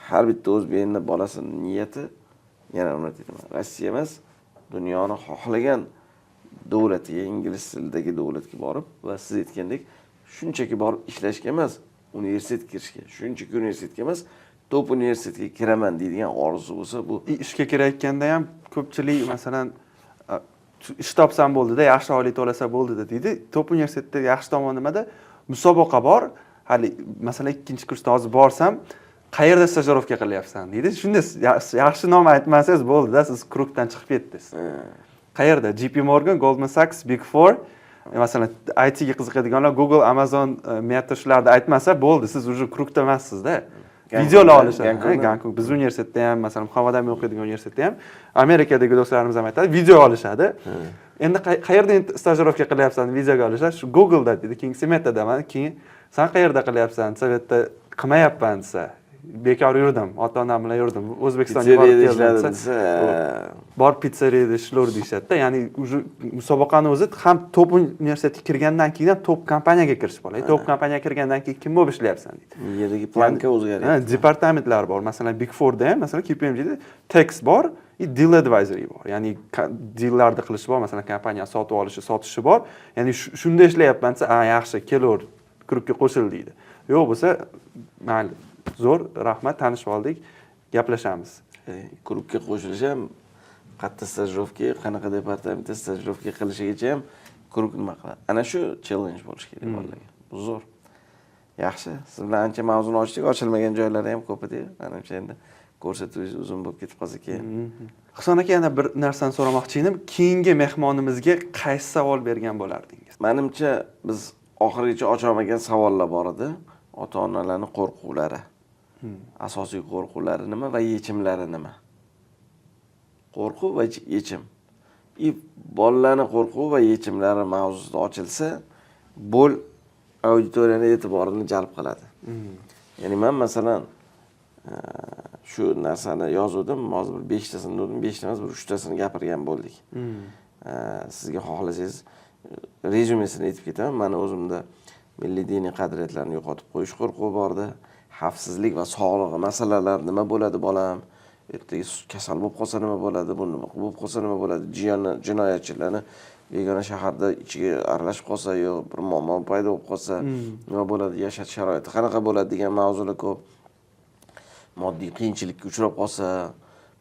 har bitta o'zbekni bolasini niyati, yana uni aytaman, Rossiya emas, dunyoni xohlagan davlatiga, ingliz tilidagi davlatga borib va siz aytgandek, shunchaki borib ishlashga emas, universitetga kirishga, shunchaki universitetga emas, top universitetga kiraman deydigan orzusi bo'lsa, bu Ishga kirayotganda ham ko'pchilik, masalan, ish topsam bo'ldida, yaxshi oylik to'lasa bo'ldida deydi. Top universitetda yaxshi tomoni nimada? Musobaqa bor. Hali, masalan, ikkinchi kursda hozir borsam, qayerda stajirovka qilyapsan deydi. Shunda yaxshi nom aytmasangiz bo'ldida, siz круг dan chiqib ketdingiz. Qayerda? JP Morgan, Goldman Sachs, Big Four, masalan, ITga qiziqadiganlar Google, Amazon, Meta, shularni aytmasa bo'ldi, siz уже круг da emassizda. Videolar olishadi. Gonkongda? Ha, Gonkong. Biz universitetda ham, masalan, Muhammad Amin o'qiydigan universitetda ham Amerikadagi do'stlarimiz ham aytadi, video olishadi. Endi qayerda stajirovka qilyapsan, videoga olishadi. Shu Google'da deydi, keyingisi Metadaman, keyin san qayerda qilyapsan desa, bu yerda qilmayapman desa, bekor yurdim, ota onam bilan yurdim, O'zbekistonga borib Pitseriyada keldim ishladim desa, desa, borib pitseriyada ishlar deyishadida. Ya'ni уже musobaqani o'zi ham top universitetga kirgandan keyin ham top kompaniyaga kirish bo'ladi. Top kompaniyaga kirgandan keyin kim bo'lib ishlayapsan deydi. Miyadagi планка o'zgaryapti. Ha, departamentlar bor. Masalan, Big Fourda ham, masalan, KPMGda tax bor и deal advisory bor. Ya'ni deallarni qilish bor, masalan, kompaniya sotib olishi, sotishi bor. Ya'ni shunda ishlayapman desa, a, yaxshi, kelaver, круг ga qo'shil deydi. Yo'q bo'lsa, mayli, zo'r, rahmat, tanishib oldik, gaplashamiz. Круг ga qo'shilish ham, qayerda stajirovka, qanaqa departamentda stajirovka qilishigacha ham круг nima qiladi. Ana shu challenge bo'lishi kerak bolalarga. Bu zo'r. Yaxshi, siz bilan ancha mavzuni ochdik, ochilmagan joylari ham ko'p edi. Manimcha, endi ko'rsatuvingiz uzun bo'lib ketib qolsa keyin. Husan aka, yana bir narsani so'ramoqchi edim. Keyingi mehmonimizga qaysi savol bergan bo'lardingiz? Manimcha, biz oxirigacha ocha olmagan savollar bor edi. Ota onalarning qo'rquvlari, asosiy qo'rquvlari nima va yechimlari nima? Qo'rquv va yechim и bolalarni qo'rquvi va yechimlari mavzusida ochilsa, bo'l auditoriyani e'tiborini jalb qiladi. Ya'ni man, masalan, shu narsani yozuvdim, hozir bir beshtasini dedim, beshta emas, bir uchtasini gapirgan bo'ldik. Sizga xohlasangiz rezyumesini aytib ketaman. Mani o'zimda milliy diniy qadriyatlarni yo'qotib qo'yish qo'rquvi bordi, xavfsizlik va sog'lig'i masalalari, nima bo'ladi bolam ertaga, kasal bo'lib qolsa nima bo'ladi, bu nima bo'lib qolsa nima bo'ladi, jinoyatchilarni begona shaharda ichiga aralashib qolsa yo bir muammo paydo bo'lib qolsa nima bo'ladi, yashash sharoiti qanaqa bo'ladi degan mavzular ko'p. Moddiy qiyinchilikka uchrab qolsa,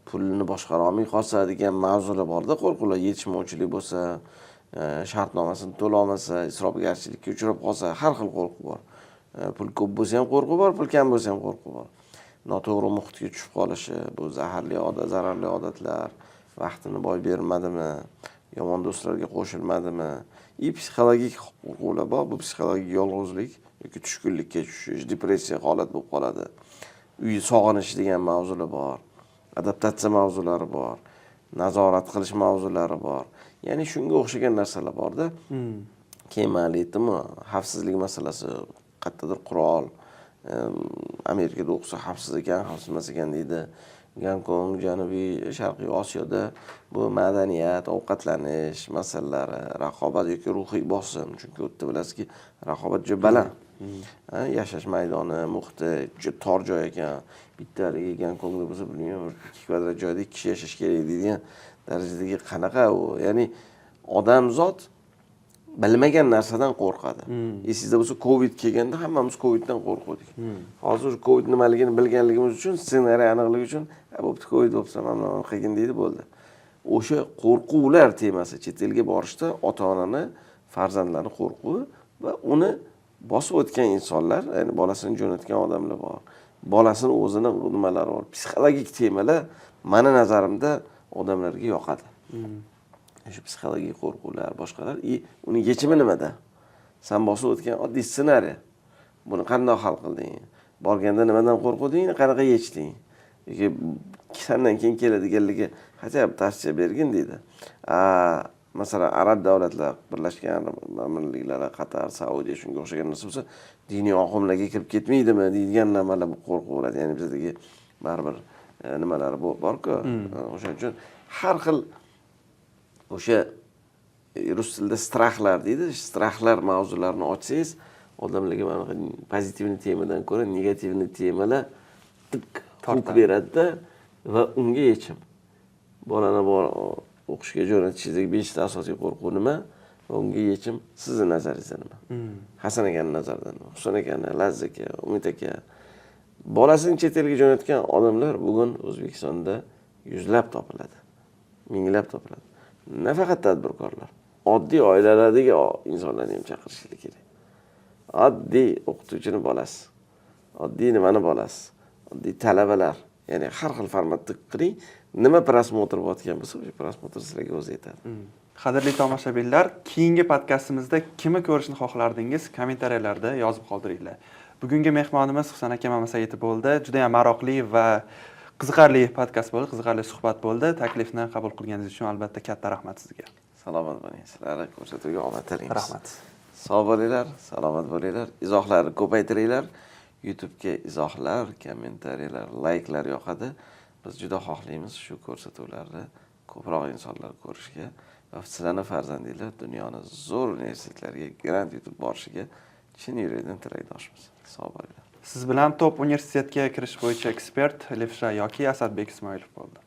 pulni boshqara olmay qolsa degan mavzular borda qo'rquvlar. Yetishmovchilik bo'lsa, shartnomasini to'lolmasa, isrofgarchilikka uchrab qolsa, har xil qo'rquv bor. Pul ko'p bo'lsa ham qo'rquv bor, pul kam bo'lsa ham qo'rquv bor. Noto'g'ri muhitga tushib qolishi, bu zaharli odat, zararli odatlar, vaqtini boy bermadimi. Yomon do'stlarga qo'shilmadimi? И psixologik qo'rquvlar bor. Bu psixologik yolg'izlik yoki tushkunlikka tushish, depressiya holat bo'lib qoladi. Uy sog'inish degan mavzular bor, adaptatsiya mavzulari bor, nazorat qilish mavzulari bor. Ya'ni shunga o'xshagan narsalar borda. Keyin man aytdimu, xavfsizlik masalasi, qayerdadir qurol, Amerikada o'qisa xavfsiz ekan, xavfsiz emas ekan deydi. Gonkong, Janubiy Sharqiy Osiyoda bu madaniyat, ovqatlanish masalalari, raqobat yoki ruhiy bosim, chunki u yerda bilasizki, raqobat juda baland. Yashash maydoni, muhiti juda tor joy ekan. Bitta haligi Gonkongda bo'lsa, bilmayman, bir 2 kvadrat joyda 2 kishi yashash kerak deydigan darajadagi qanaqa u. Ya'ni odamzod bilmagan narsadan qo'rqadi. Esingizda bo'lsa, Covid kelganda hammamiz Coviddan qo'rquvdik. Hozir Covid nimaligini bilganligimiz uchun, ssenariy aniqligi uchun, "Ha, bo'pti, Covid bo'lsa, mana bunaqa qilgin" deydi, bo'ldi. O'sha qo'rquvlar temasi chet elga borishda ota-onani, farzandlarni qo'rquvi va uni bosib o'tgan insonlar, ya'ni bolasini jo'natgan odamlar bor. Bolasini o'zini nimalari bor. Psixologik temalar mani nazarimda odamlarga yoqadi. O'sha psixologik qo'rquvlar, boshqalar и uni yechimi nimada? San bosib o'tgan oddiy ssenariy. Buni qanday hal qilding? Borganda nimadan qo'rquvding, qanaqa yechding? Yoki sandan keyin keladiganlarga хотя бы tavsiya bergin deydi. Masalan, arab davlatlar, Birlashgan Arab Amirliklari, Qatar, Saudiya, shunga o'xshagan narsa bo'lsa, diniy oqimlarga kirib ketmaydimi deydigan nimalar, bu qo'rquv bo'ladi. Ya'ni bizdagi baribir nimalar borku. O'shaning uchun har xil o'sha rus tilida страх lar deydi, страх lar mavzularini ochsangiz, odamlarga mana bunaqa позитивный temadan ko'ra негативный temalar tik hook Tortadi. beradida va unga yechim. Bolani bor o'qishga jo'natishingizdagi beshta asosiy qo'rquv nima va unga yechim sizni nazaringizda nima? Hasan akani nazarida nima? Husan akani, Laziz aka, Umid aka. Bolasini chet elga jo'natgan odamlar bugun O'zbekistonda yuzlab topiladi. Minglab topiladi. Nafaqat tadbirkorlar, oddiy oilalardagi insonlarni ham chaqirishlik kerak. Oddiy o'qituvchini bolasi, oddiy nimani bolasi, oddiy talabalar. Ya'ni har xil formatda qiling, nima просмотр bo'layotgan bo'lsa, o'sha просмотр sizlarga o'zi yetadi. Qadrli tomoshabinlar, keyingi podkastimizda kimni ko'rishni xohlardingiz? Kommentariyalarda yozib qoldiringlar. Bugungi mehmonimiz Husan aka Mamasaitov bo'ldi. Juda ham maroqli va qiziqarli podkast bo'ldi, qiziqarli suhbat bo'ldi. Taklifni qabul qilganingiz uchun albatta katta rahmat sizga. Salomat bo'ling. Sizlarni ko'rsatuvga omad tilaymiz. Rahmat. Sog' bo'linglar, salomat bo'linglar. Izohlarni ko'paytiringlar. YouTube'ga izohlar, kommentariyalar, layklar yoqadi. Biz juda xohlaymiz shu ko'rsatuvlarni ko'proq insonlar ko'rishga va sizlarni farzandinglar dunyoni zo'r universitetlariga grant yutib borishiga chin yurakdan tilakdoshmiz. Sog' bo'linglar. Siz bilan top universitetga kirish bo'yicha ekspert Levsha yoki Asadbek Ismoilov bo'ldi.